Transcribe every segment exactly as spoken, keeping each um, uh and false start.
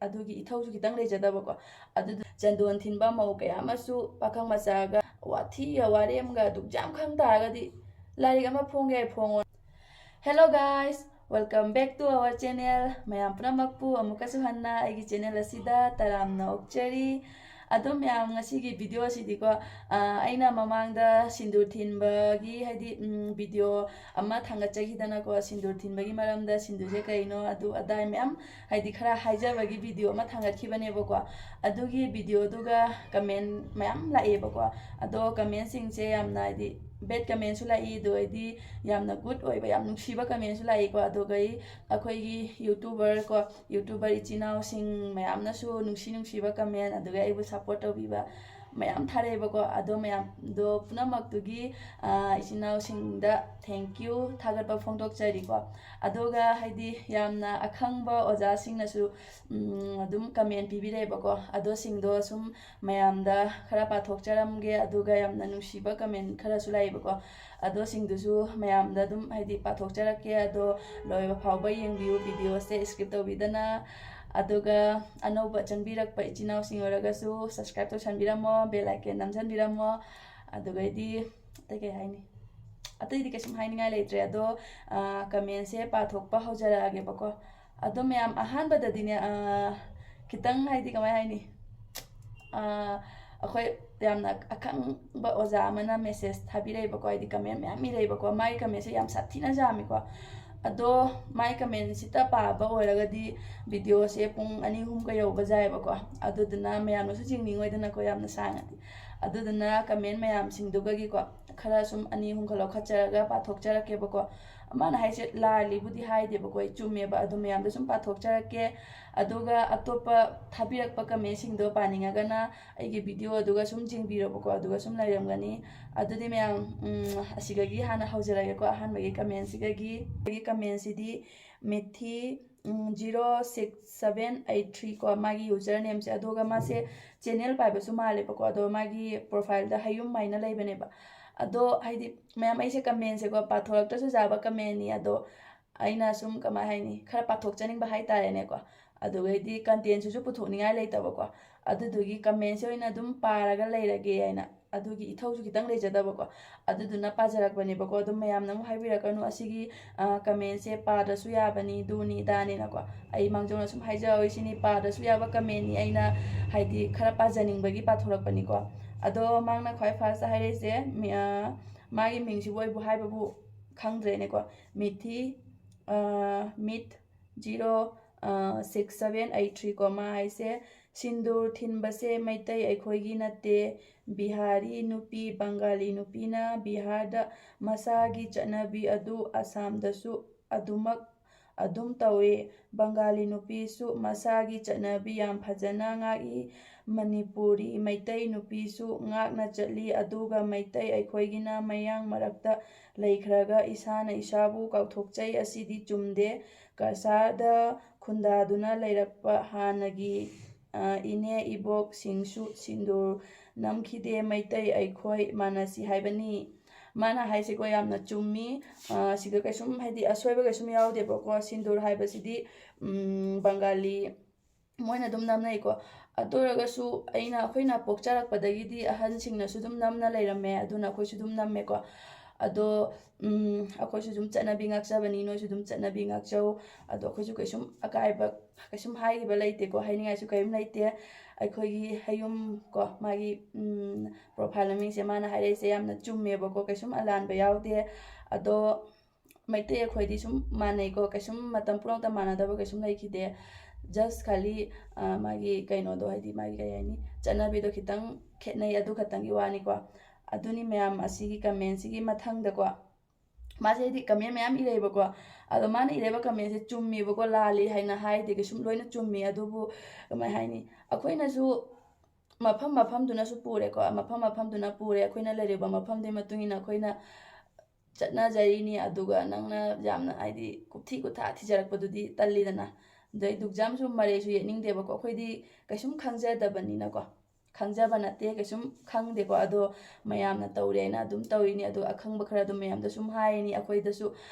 ꯑꯗꯨꯒꯤ ꯏꯊꯧꯁꯨ ꯈꯤꯇꯪ ꯂꯩꯖꯗꯕꯀꯣ꯫ ꯑꯗꯨꯗ ꯆꯟꯗꯣꯟ ꯊꯤꯟꯕ ꯃꯧ ꯀꯌꯥ ꯑꯃꯁꯨ ꯄꯥꯈꯪ ꯃꯆꯥꯒ ꯋꯥꯊꯤꯒ ꯋꯥꯔꯦꯝꯒ ꯑꯗꯨꯛ ꯌꯥꯝ ꯈꯪ ꯇꯥꯔꯒꯗꯤ ꯂꯥꯏꯔꯤꯛ ꯑꯃ ꯐꯣꯡꯒꯦ ꯐꯣꯡꯉꯣ꯫ Hello guys, welcome back to our channel. ꯃꯌꯥꯝ ꯄꯨꯝꯅꯃꯛꯄꯨ ꯑꯃꯨꯛꯀꯁꯨ ꯍꯟꯅ ꯑꯩꯒꯤ channel ꯑꯁꯤꯗ ꯇꯔꯥꯝꯅ ꯑꯣꯛꯆꯔꯤ꯫ ꯑꯗꯣ ꯃꯌꯥꯝ, ꯉꯁꯤꯒꯤ video ꯑꯁꯤꯗꯤꯀꯣ, ꯑ, ꯑꯩꯅ ꯃꯃꯥꯡꯗ ꯁꯤꯟꯗꯨꯔ ꯊꯤꯟꯕꯒꯤ, ꯍꯥꯏꯗꯤ, ꯎꯝ, video ꯑꯃ ꯊꯥꯡꯒꯠꯆꯈꯤꯗꯅꯀꯣ, ꯁꯤꯟꯗꯨꯔ ꯊꯤꯟꯕꯒꯤ ꯃꯔꯝꯗ, ꯁꯤꯟꯗꯨꯔꯁꯦ ꯀꯩꯅꯣ, ꯑꯗꯨ ꯑꯗꯥꯏ ꯃꯌꯥꯝ, ꯍꯥꯏꯗꯤ, ꯈꯔ ꯍꯥꯏꯖꯕꯒꯤ video ꯑꯃ ꯊꯥꯡꯒꯠꯈꯤꯕꯅꯦꯕꯀꯣ꯫ ꯑꯗꯨꯒꯤ videoꯗꯨꯒ comment ꯃꯌꯥꯝ ꯂꯥꯛꯑꯦꯕꯀꯣ꯫ ꯑꯗꯣ commentꯁꯤꯡꯁꯦ ꯌꯥꯝꯅ, ꯍꯥꯏꯗꯤ, bad commentꯁꯨ ꯂꯥꯛꯏ, ꯑꯗꯨ ꯑꯩꯗꯤ ꯌꯥꯝꯅ good ꯑꯣꯏꯕ, ꯌꯥꯝ ꯅꯨꯡꯁꯤꯕ commentꯁꯨ ꯂꯥꯛꯏꯀꯣ꯫ ꯑꯗꯨꯒ ꯑꯩ, ꯑꯩꯈꯣꯏꯒꯤ YouTuber ꯀꯣ, YouTuber ꯏꯆꯤꯟ ꯏꯅꯥꯎꯁꯤꯡ ꯃꯌꯥꯝꯅꯁꯨ ꯅꯨꯡꯁꯤ ꯅꯨꯡꯁꯤꯕ comment, ꯑꯗꯨꯒ ꯑꯩꯕꯨ support ꯇꯧꯕꯤꯕ ꯃꯌꯥꯝ ꯊꯥꯔꯛꯑꯦꯕꯀꯣ꯫ ꯑꯗꯣ ꯃꯌꯥꯝꯗꯣ ꯄꯨꯝꯅꯃꯛꯇꯨꯒꯤ, ꯑ, ꯏꯆꯤꯟ ꯏꯅꯥꯎꯁꯤꯡꯗ thank you, ꯊꯥꯒꯠꯄ ꯐꯣꯡꯗꯣꯛꯆꯔꯤꯀꯣ꯫ ꯑꯗꯨꯒ, ꯍꯥꯏꯗꯤ, ꯌꯥꯝꯅ ꯑꯈꯪꯕ ꯑꯣꯖꯥꯁꯤꯡꯅꯁꯨ, ꯎꯝ, ꯑꯗꯨꯝ comment ꯄꯤꯕꯤꯔꯛꯑꯦꯕꯀꯣ꯫ ꯑꯗꯣꯁꯤꯡꯗꯣ ꯁꯨꯝ ꯃꯌꯥꯝꯗ ꯈꯔ ꯄꯥꯊꯣꯛꯆꯔꯝꯒꯦ, ꯑꯗꯨꯒ ꯌꯥꯝꯅ ꯅꯨꯡꯁꯤꯕ comment ꯈꯔꯁꯨ ꯂꯥꯛꯑꯦꯕꯀꯣ꯫ ꯑꯗꯣꯁꯤꯡꯗꯨꯁꯨ ꯃꯌꯥꯝꯗ ꯑꯗꯨꯝ, ꯍꯥꯏꯗꯤ, ꯄꯥꯊꯣꯛꯆꯔꯛꯀꯦ꯫ ꯑꯗꯣ ꯂꯣꯏꯕ ꯐꯥꯎꯕ ꯌꯦꯡꯕꯤꯌꯨ videoꯁꯦ skip ꯇꯧꯕꯤꯗꯅ꯫ ꯑꯗꯨꯒ ꯑꯅꯧꯕ ꯆꯪꯕꯤꯔꯛꯄ ꯏꯆꯤꯟ ꯏꯅꯥꯎꯁꯤꯡ ꯑꯣꯏꯔꯒꯁꯨ subscribe ꯇꯧꯁꯟꯕꯤꯔꯝꯃꯣ, bell icon ꯅꯝꯁꯟꯕꯤꯔꯝꯃꯣ꯫ ꯑꯗꯨꯒꯩꯗꯤ ꯑꯇꯩ ꯀꯩ ꯍꯥꯏꯅꯤ? ꯑꯇꯩꯗꯤ ꯀꯩꯁꯨꯝ ꯍꯥꯏꯅꯤꯡꯉꯥꯏ ꯂꯩꯇ꯭ꯔꯦ꯫ ꯑꯗꯣ, ꯑ, commentꯁꯦ ꯄꯥꯊꯣꯛꯄ ꯍꯧꯖꯔꯛꯑꯒꯦꯕꯀꯣ꯫ ꯑꯗꯣ ꯃꯌꯥꯝ, ꯑꯍꯥꯟꯕꯗꯗꯤꯅꯦ, ꯑ, ꯈꯤꯇꯪ, ꯍꯥꯏꯗꯤ, ꯀꯃꯥꯏ ꯍꯥꯏꯅꯤ? ꯑ, ꯑꯩꯈꯣꯏ ꯌꯥꯝꯅ ꯑꯈꯪꯕ ꯑꯣꯖꯥ ꯑꯃꯅ message ꯊꯥꯕꯤꯔꯛꯑꯦꯕꯀꯣ, ꯍꯥꯏꯗꯤ comment ꯃꯌꯥꯝ ꯏꯔꯛꯑꯦꯕꯀꯣ꯫ ꯃꯥꯒꯤ commentꯁꯦ ꯌꯥꯝ ꯁꯥꯊꯤꯅ ꯌꯥꯝꯃꯤꯀꯣ꯫ ꯑꯗꯣ ꯃꯥꯏ commentꯁꯤꯇ ꯄꯥꯕ ꯑꯣꯏꯔꯒꯗꯤ videoꯁꯦ ꯄꯨꯡ ꯑꯅꯤ ꯑꯍꯨꯝꯒ ꯌꯧꯕ ꯌꯥꯏꯑꯕꯀꯣ꯫ ꯑꯗꯨꯗꯨꯅ ꯃꯌꯥꯝꯅꯁꯨ ꯌꯦꯡꯅꯤꯡꯉꯣꯏꯗꯅꯀꯣ ꯌꯥꯝꯅ ꯁꯥꯡꯉꯗꯤ꯫ ꯑꯗꯨꯗꯨꯅ comment ꯃꯌꯥꯝꯁꯤꯡꯗꯨꯒꯒꯤꯀꯣ ꯈꯔ ꯁꯨꯝ ꯑꯅꯤ ꯑꯍꯨꯝꯒ ꯂꯧꯈꯠꯆꯔꯒ ꯄꯥꯊꯣꯛꯆꯔꯛꯀꯦꯕꯀꯣ꯫ ꯃꯥꯅ ꯍꯥꯏꯁꯦ ꯂꯥꯜꯂꯤꯕꯨꯗꯤ ꯍꯥꯏꯗꯦꯕꯀꯣ, ꯑꯩ ꯆꯨꯝꯃꯦꯕ꯫ ꯑꯗꯨ ꯃꯌꯥꯝꯗꯣ ꯁꯨꯝ ꯄꯥꯊꯣꯛꯆꯔꯛꯀꯦ꯫ ꯑꯗꯨꯒ ꯑꯇꯣꯞꯄ ꯊꯥꯕꯤꯔꯛꯄ commentꯁꯤꯡꯗꯣ ꯄꯥꯅꯤꯡꯉꯒꯅ ꯑꯩꯒꯤ video ꯑꯗꯨꯒ ꯁꯨꯝ ꯌꯦꯡꯕꯤꯔꯣꯕꯀꯣ, ꯑꯗꯨꯒ ꯁꯨꯝ ꯂꯩꯔꯝꯒꯅꯤ꯫ ꯑꯗꯨꯗꯤ ꯃꯌꯥꯝ, ꯎꯝ, ꯑꯁꯤꯗꯒꯤ ꯍꯥꯟꯅ ꯍꯧꯖꯔꯒꯦꯀꯣ, ꯑꯍꯥꯟꯕꯒꯤ commentꯁꯤꯗꯒꯤ꯫ ꯑꯩꯒꯤ commentꯁꯤꯗꯤ ꯃꯤꯊꯤ, ꯎꯝ, zero six seven eight three ꯀꯣ, ꯃꯥꯒꯤ usernameꯁꯦ꯫ ꯑꯗꯨꯒ ꯃꯥꯁꯦ channel ꯄꯥꯏꯕꯁꯨ ꯃꯥꯜꯂꯦꯕꯀꯣ, ꯑꯗꯣ ꯃꯥꯒꯤ profileꯗ ꯍꯌꯨꯝ ꯍꯥꯏꯅ ꯂꯩꯕꯅꯦꯕ꯫ ꯑꯗꯣ, ꯍꯥꯏꯗꯤ, ꯃꯌꯥꯝ, ꯑꯩꯁꯦ commentꯁꯦꯀꯣ ꯄꯥꯊꯣꯔꯛꯇ꯭ꯔꯁꯨ ꯌꯥꯕ commentꯅꯤ, ꯑꯗꯣ ꯑꯩꯅ ꯁꯨꯝ, ꯀꯃꯥꯏ ꯍꯥꯏꯅꯤ, ꯈꯔ ꯄꯥꯊꯣꯛꯆꯅꯤꯡꯕ ꯍꯥꯏꯇꯥꯔꯦꯅꯦꯀꯣ꯫ ꯑꯗꯨꯒꯩꯗꯤ ꯀꯟꯇꯦꯟꯁꯤꯁꯨ ꯄꯨꯊꯣꯛꯅꯤꯡꯉꯥꯏ ꯂꯩꯇꯕꯀꯣ꯫ ꯑꯗꯨꯗꯨꯒꯤ ꯀꯃꯦꯟꯁꯦ ꯑꯣꯏꯅ ꯑꯗꯨꯝ ꯄꯥꯔꯒ ꯂꯩꯔꯒꯦ ꯍꯥꯏꯅ, ꯑꯗꯨꯒꯤ ꯏꯊꯧꯁꯨ ꯈꯤꯇꯪ ꯂꯩꯖꯗꯕꯀꯣ꯫ ꯑꯗꯨꯗꯨꯅ ꯄꯥꯖꯔꯛꯄꯅꯦꯕꯀꯣ꯫ ꯑꯗꯨꯝ ꯃꯌꯥꯝꯅ ꯑꯃꯨꯛ ꯍꯥꯏꯕꯤꯔꯛꯀꯅꯨ, "ꯑꯁꯤꯒꯤ, ꯑ, ꯀꯃꯦꯟꯁꯦ ꯄꯥꯗ꯭ꯔꯁꯨ ꯌꯥꯕꯅꯤ, ꯗꯨꯅꯤ, ꯗꯥꯅꯤꯅꯀꯣ"꯫ ꯑꯩ ꯃꯥꯡꯖꯧꯅ ꯁꯨꯝ ꯍꯥꯏꯖꯍꯧꯔꯤꯁꯤꯅꯤ, ꯄꯥꯗ꯭ꯔꯁꯨ ꯌꯥꯕ ꯀꯃꯦꯟꯅꯤ, ꯑꯩꯅ ꯍꯥꯏꯗꯤ ꯈꯔ ꯄꯥꯖꯅꯤꯡꯕꯒꯤ ꯄꯥꯊꯣꯔꯛꯄꯅꯤꯀꯣ꯫ ꯑꯗꯣ ꯃꯥꯅ ꯈ꯭ꯋꯥꯏ ꯐꯥꯔꯁꯇ ꯍꯥꯏꯔꯛꯏꯁꯦ, ꯃꯤ-, ꯑ, ꯃꯥꯒꯤ ꯃꯤꯡꯁꯤꯕꯨ ꯑꯩꯕꯨ ꯍꯥꯏꯕꯕꯨ ꯈꯪꯗ꯭ꯔꯦꯅꯦꯀꯣ꯫ ꯃꯤꯊꯤ, ꯑ, ꯃꯤꯠ ꯖꯤꯔꯣ, ꯑ, ꯁꯤꯛꯁ ꯁꯚꯦꯟ ꯑꯩꯠ ꯊ꯭ꯔꯤ ꯀꯣ꯫ ꯃꯥ ꯍꯥꯏꯁꯦ, "ꯁꯤꯟꯗꯨꯔ ꯊꯤꯟꯕꯁꯦ ꯃꯩꯇꯩ ꯑꯩꯈꯣꯏꯒꯤ ꯅꯠꯇꯦ, ꯕꯤꯍꯥꯔꯤ ꯅꯨꯄꯤ, ꯕꯪꯒꯥꯂꯤ ꯅꯨꯄꯤꯅ ꯕꯤꯍꯥꯔꯗ ꯃꯁꯥꯒꯤ ꯆꯠꯅꯕꯤ ꯑꯗꯨ ꯑꯁꯥꯝꯗꯁꯨ ꯑꯗꯨꯃꯛ ꯑꯗꯨꯝ ꯇꯧꯏ꯫ ꯕꯪꯒꯥꯂꯤ ꯅꯨꯄꯤꯁꯨ ꯃꯁꯥꯒꯤ ꯆꯠꯅꯕꯤ ꯌꯥꯝ ꯐꯖꯅ ꯉꯥꯛꯏ꯫ ꯃꯅꯤꯄꯨꯔꯤ ꯃꯩꯇꯩ ꯅꯨꯄꯤꯁꯨ ꯉꯥꯛꯅ ꯆꯠꯂꯤ, ꯑꯗꯨꯒ ꯃꯩꯇꯩ ꯑꯩꯈꯣꯏꯒꯤꯅ ꯃꯌꯥꯡ ꯃꯔꯛꯇ ꯂꯩꯈ꯭ꯔꯒ ꯏꯁꯥꯅ ꯏꯁꯥꯕꯨ ꯀꯥꯎꯊꯣꯛꯆꯩ꯫ ꯑꯁꯤꯗꯤ ꯆꯨꯝꯗꯦ꯫ ꯀꯁꯥꯔꯗ ꯈꯨꯟꯗꯥꯗꯨꯅ ꯂꯩꯔꯛꯄ ꯍꯥꯟꯅꯒꯤ, ꯑ, ꯏꯅꯦ ꯏꯕꯣꯛꯁꯤꯡꯁꯨ ꯁꯤꯟꯗꯨꯔ ꯅꯝꯈꯤꯗꯦ꯫ ꯃꯩꯇꯩ ꯑꯩꯈꯣꯏ ꯃꯥꯟꯅꯁꯤ ꯍꯥꯏꯕꯅꯤ"꯫ ꯃꯥꯅ ꯍꯥꯏꯁꯦꯀꯣ, ꯌꯥꯝꯅ ꯆꯨꯝꯃꯤ꯫ ꯑ, ꯁꯤꯗ ꯀꯩꯁꯨꯝ, ꯍꯥꯏꯗꯤ, ꯑꯁꯣꯏꯕ ꯀꯩꯁꯨꯝ ꯌꯥꯎꯗꯦꯕꯀꯣ꯫ ꯁꯤꯟꯗꯨꯔ ꯍꯥꯏꯕꯁꯤꯗꯤ, ꯎꯝ, ꯕꯪꯒꯥꯂꯤ ꯃꯣꯏꯅ ꯑꯗꯨꯝ ꯅꯝꯅꯩꯀꯣ꯫ ꯑꯗꯨ ꯑꯣꯏꯔꯒꯁꯨ ꯑꯩꯅ, ꯑꯩꯈꯣꯏꯅ ꯄꯣꯛꯆꯔꯛꯄꯗꯒꯤꯗꯤ ꯑꯍꯟꯁꯤꯡꯅꯁꯨ ꯑꯗꯨꯝ ꯅꯝꯅ ꯂꯩꯔꯝꯃꯦ, ꯑꯗꯨꯅ ꯑꯩꯈꯣꯏꯁꯨ ꯑꯗꯨꯝ ꯅꯝꯃꯦꯀꯣ꯫ ꯑꯗꯣ, ꯎꯝ, ꯑꯩꯈꯣꯏꯁꯨ ꯑꯗꯨꯝ ꯆꯠꯅꯕꯤ ꯉꯥꯛꯆꯕꯅꯤ, ꯅꯣꯏꯁꯨ ꯑꯗꯨꯝ ꯆꯠꯅꯕꯤ ꯉꯥꯛꯆꯧ꯫ ꯑꯗꯣ ꯑꯩꯈꯣꯏꯁꯨ ꯀꯩꯁꯨꯝ ꯑꯀꯥꯏꯕ ꯀꯩꯁꯨꯝ ꯍꯥꯏꯈꯤꯕ ꯂꯩꯇꯦꯀꯣ, ꯍꯥꯏꯅꯤꯡꯉꯥꯏꯁꯨ ꯀꯔꯤꯝ ꯂꯩꯇꯦ꯫ ꯑꯩꯈꯣꯏꯒꯤ ꯍꯌꯨꯝ ꯀꯣ, ꯃꯥꯒꯤ, ꯎꯝ, ꯄ꯭ꯔꯣꯐꯥꯏꯜ ꯃꯃꯤꯡꯁꯦ ꯃꯥꯅ ꯍꯥꯏꯔꯛꯏꯁꯦ ꯌꯥꯝꯅ ꯆꯨꯝꯃꯦꯕꯀꯣ, ꯀꯩꯁꯨꯝ ꯑꯂꯥꯟꯕ ꯌꯥꯎꯗꯦ꯫ ꯑꯗꯣ ꯃꯩꯇꯩ ꯑꯩꯈꯣꯏꯗꯤ ꯁꯨꯝ ꯃꯥꯟꯅꯩꯀꯣ, ꯀꯩꯁꯨꯝ ꯃꯇꯝ ꯄꯨꯝꯅꯃꯛꯇ ꯃꯥꯟꯅꯗꯕ ꯀꯩꯁꯨꯝ ꯂꯩꯈꯤꯗꯦ꯫ ꯖꯁ ꯈꯥꯂꯤ, ꯑ, ꯃꯥꯒꯤ ꯀꯩꯅꯣꯗꯣ, ꯍꯥꯏꯗꯤ ꯃꯥꯒꯤ, ꯀꯩ ꯍꯥꯏꯅꯤ, ꯆꯠꯅꯕꯤꯗꯣ ꯈꯤꯇꯪ ꯈꯦꯠꯅꯩ, ꯑꯗꯨ ꯈꯛꯇꯪꯒꯤ ꯋꯥꯅꯤꯀꯣ꯫ ꯑꯗꯨꯅꯤ ꯃꯌꯥꯝ, ꯑꯁꯤꯒꯤ ꯀꯃꯦꯟꯁꯤꯒꯤ ꯃꯊꯪꯗꯀꯣ, ꯃꯥꯁꯦ ꯍꯥꯏꯗꯤ ꯀꯃꯦꯟ ꯃꯌꯥꯝ ꯏꯔꯛꯑꯦꯕꯀꯣ꯫ ꯑꯗꯣ ꯃꯥꯅ ꯏꯔꯛꯏꯕ ꯀꯃꯦꯟꯁꯦ ꯆꯨꯝꯃꯦꯕꯀꯣ, ꯂꯥꯜꯂꯤ ꯍꯥꯏꯅ ꯍꯥꯏꯗꯦ, ꯀꯩꯁꯨꯝ ꯂꯣꯏꯅ ꯆꯨꯝꯃꯤ꯫ ꯑꯗꯨꯕꯨ ꯀꯃꯥꯏ ꯍꯥꯏꯅꯤ, ꯑꯩꯈꯣꯏꯅꯁꯨ ꯃꯐꯝ ꯃꯐꯝꯗꯨꯅꯁꯨ ꯄꯨꯔꯦꯀꯣ, ꯃꯐꯝ ꯃꯐꯝꯗꯨꯅ ꯄꯨꯔꯦ, ꯑꯩꯈꯣꯏꯅ ꯂꯩꯔꯤꯕ ꯃꯐꯝꯗꯨꯒꯤ ꯃꯇꯨꯡ ꯏꯟꯅ ꯑꯩꯈꯣꯏꯅ ꯆꯠꯅꯖꯔꯤꯅꯤ꯫ ꯑꯗꯨꯒ ꯅꯪꯅ ꯌꯥꯝꯅ, ꯍꯥꯏꯗꯤ, ꯀꯨꯞꯊꯤ ꯀꯨꯊꯥ ꯊꯤꯖꯔꯛꯄꯗꯨꯗꯤ ꯇꯜꯂꯤꯗꯅ꯫ ꯑꯗꯩ ꯗꯨꯛꯖꯥꯝꯁꯨ ꯃꯔꯩꯁꯨ ꯌꯦꯠꯅꯤꯡꯗꯦꯕꯀꯣ, ꯑꯩꯈꯣꯏꯗꯤ ꯀꯩꯁꯨꯝ ꯈꯪꯖꯗꯕꯅꯤꯅꯀꯣ꯫ ꯈꯪꯖꯕ ꯅꯠꯇꯦ, ꯀꯩꯁꯨꯝ ꯈꯪꯗꯦꯀꯣ꯫ ꯑꯗꯣ ꯃꯌꯥꯝꯅ ꯇꯧꯔꯦ ꯍꯥꯏꯅ ꯑꯗꯨꯝ ꯇꯧꯔꯤꯅꯤ꯫ ꯑꯗꯣ ꯑꯈꯪꯕ ꯈꯔ ꯑꯗꯨꯝ ꯃꯌꯥꯝꯗ ꯁꯨꯝ ꯍꯥꯏꯔꯤꯅꯤ꯫ ꯑꯩꯈꯣꯏꯗꯁꯨ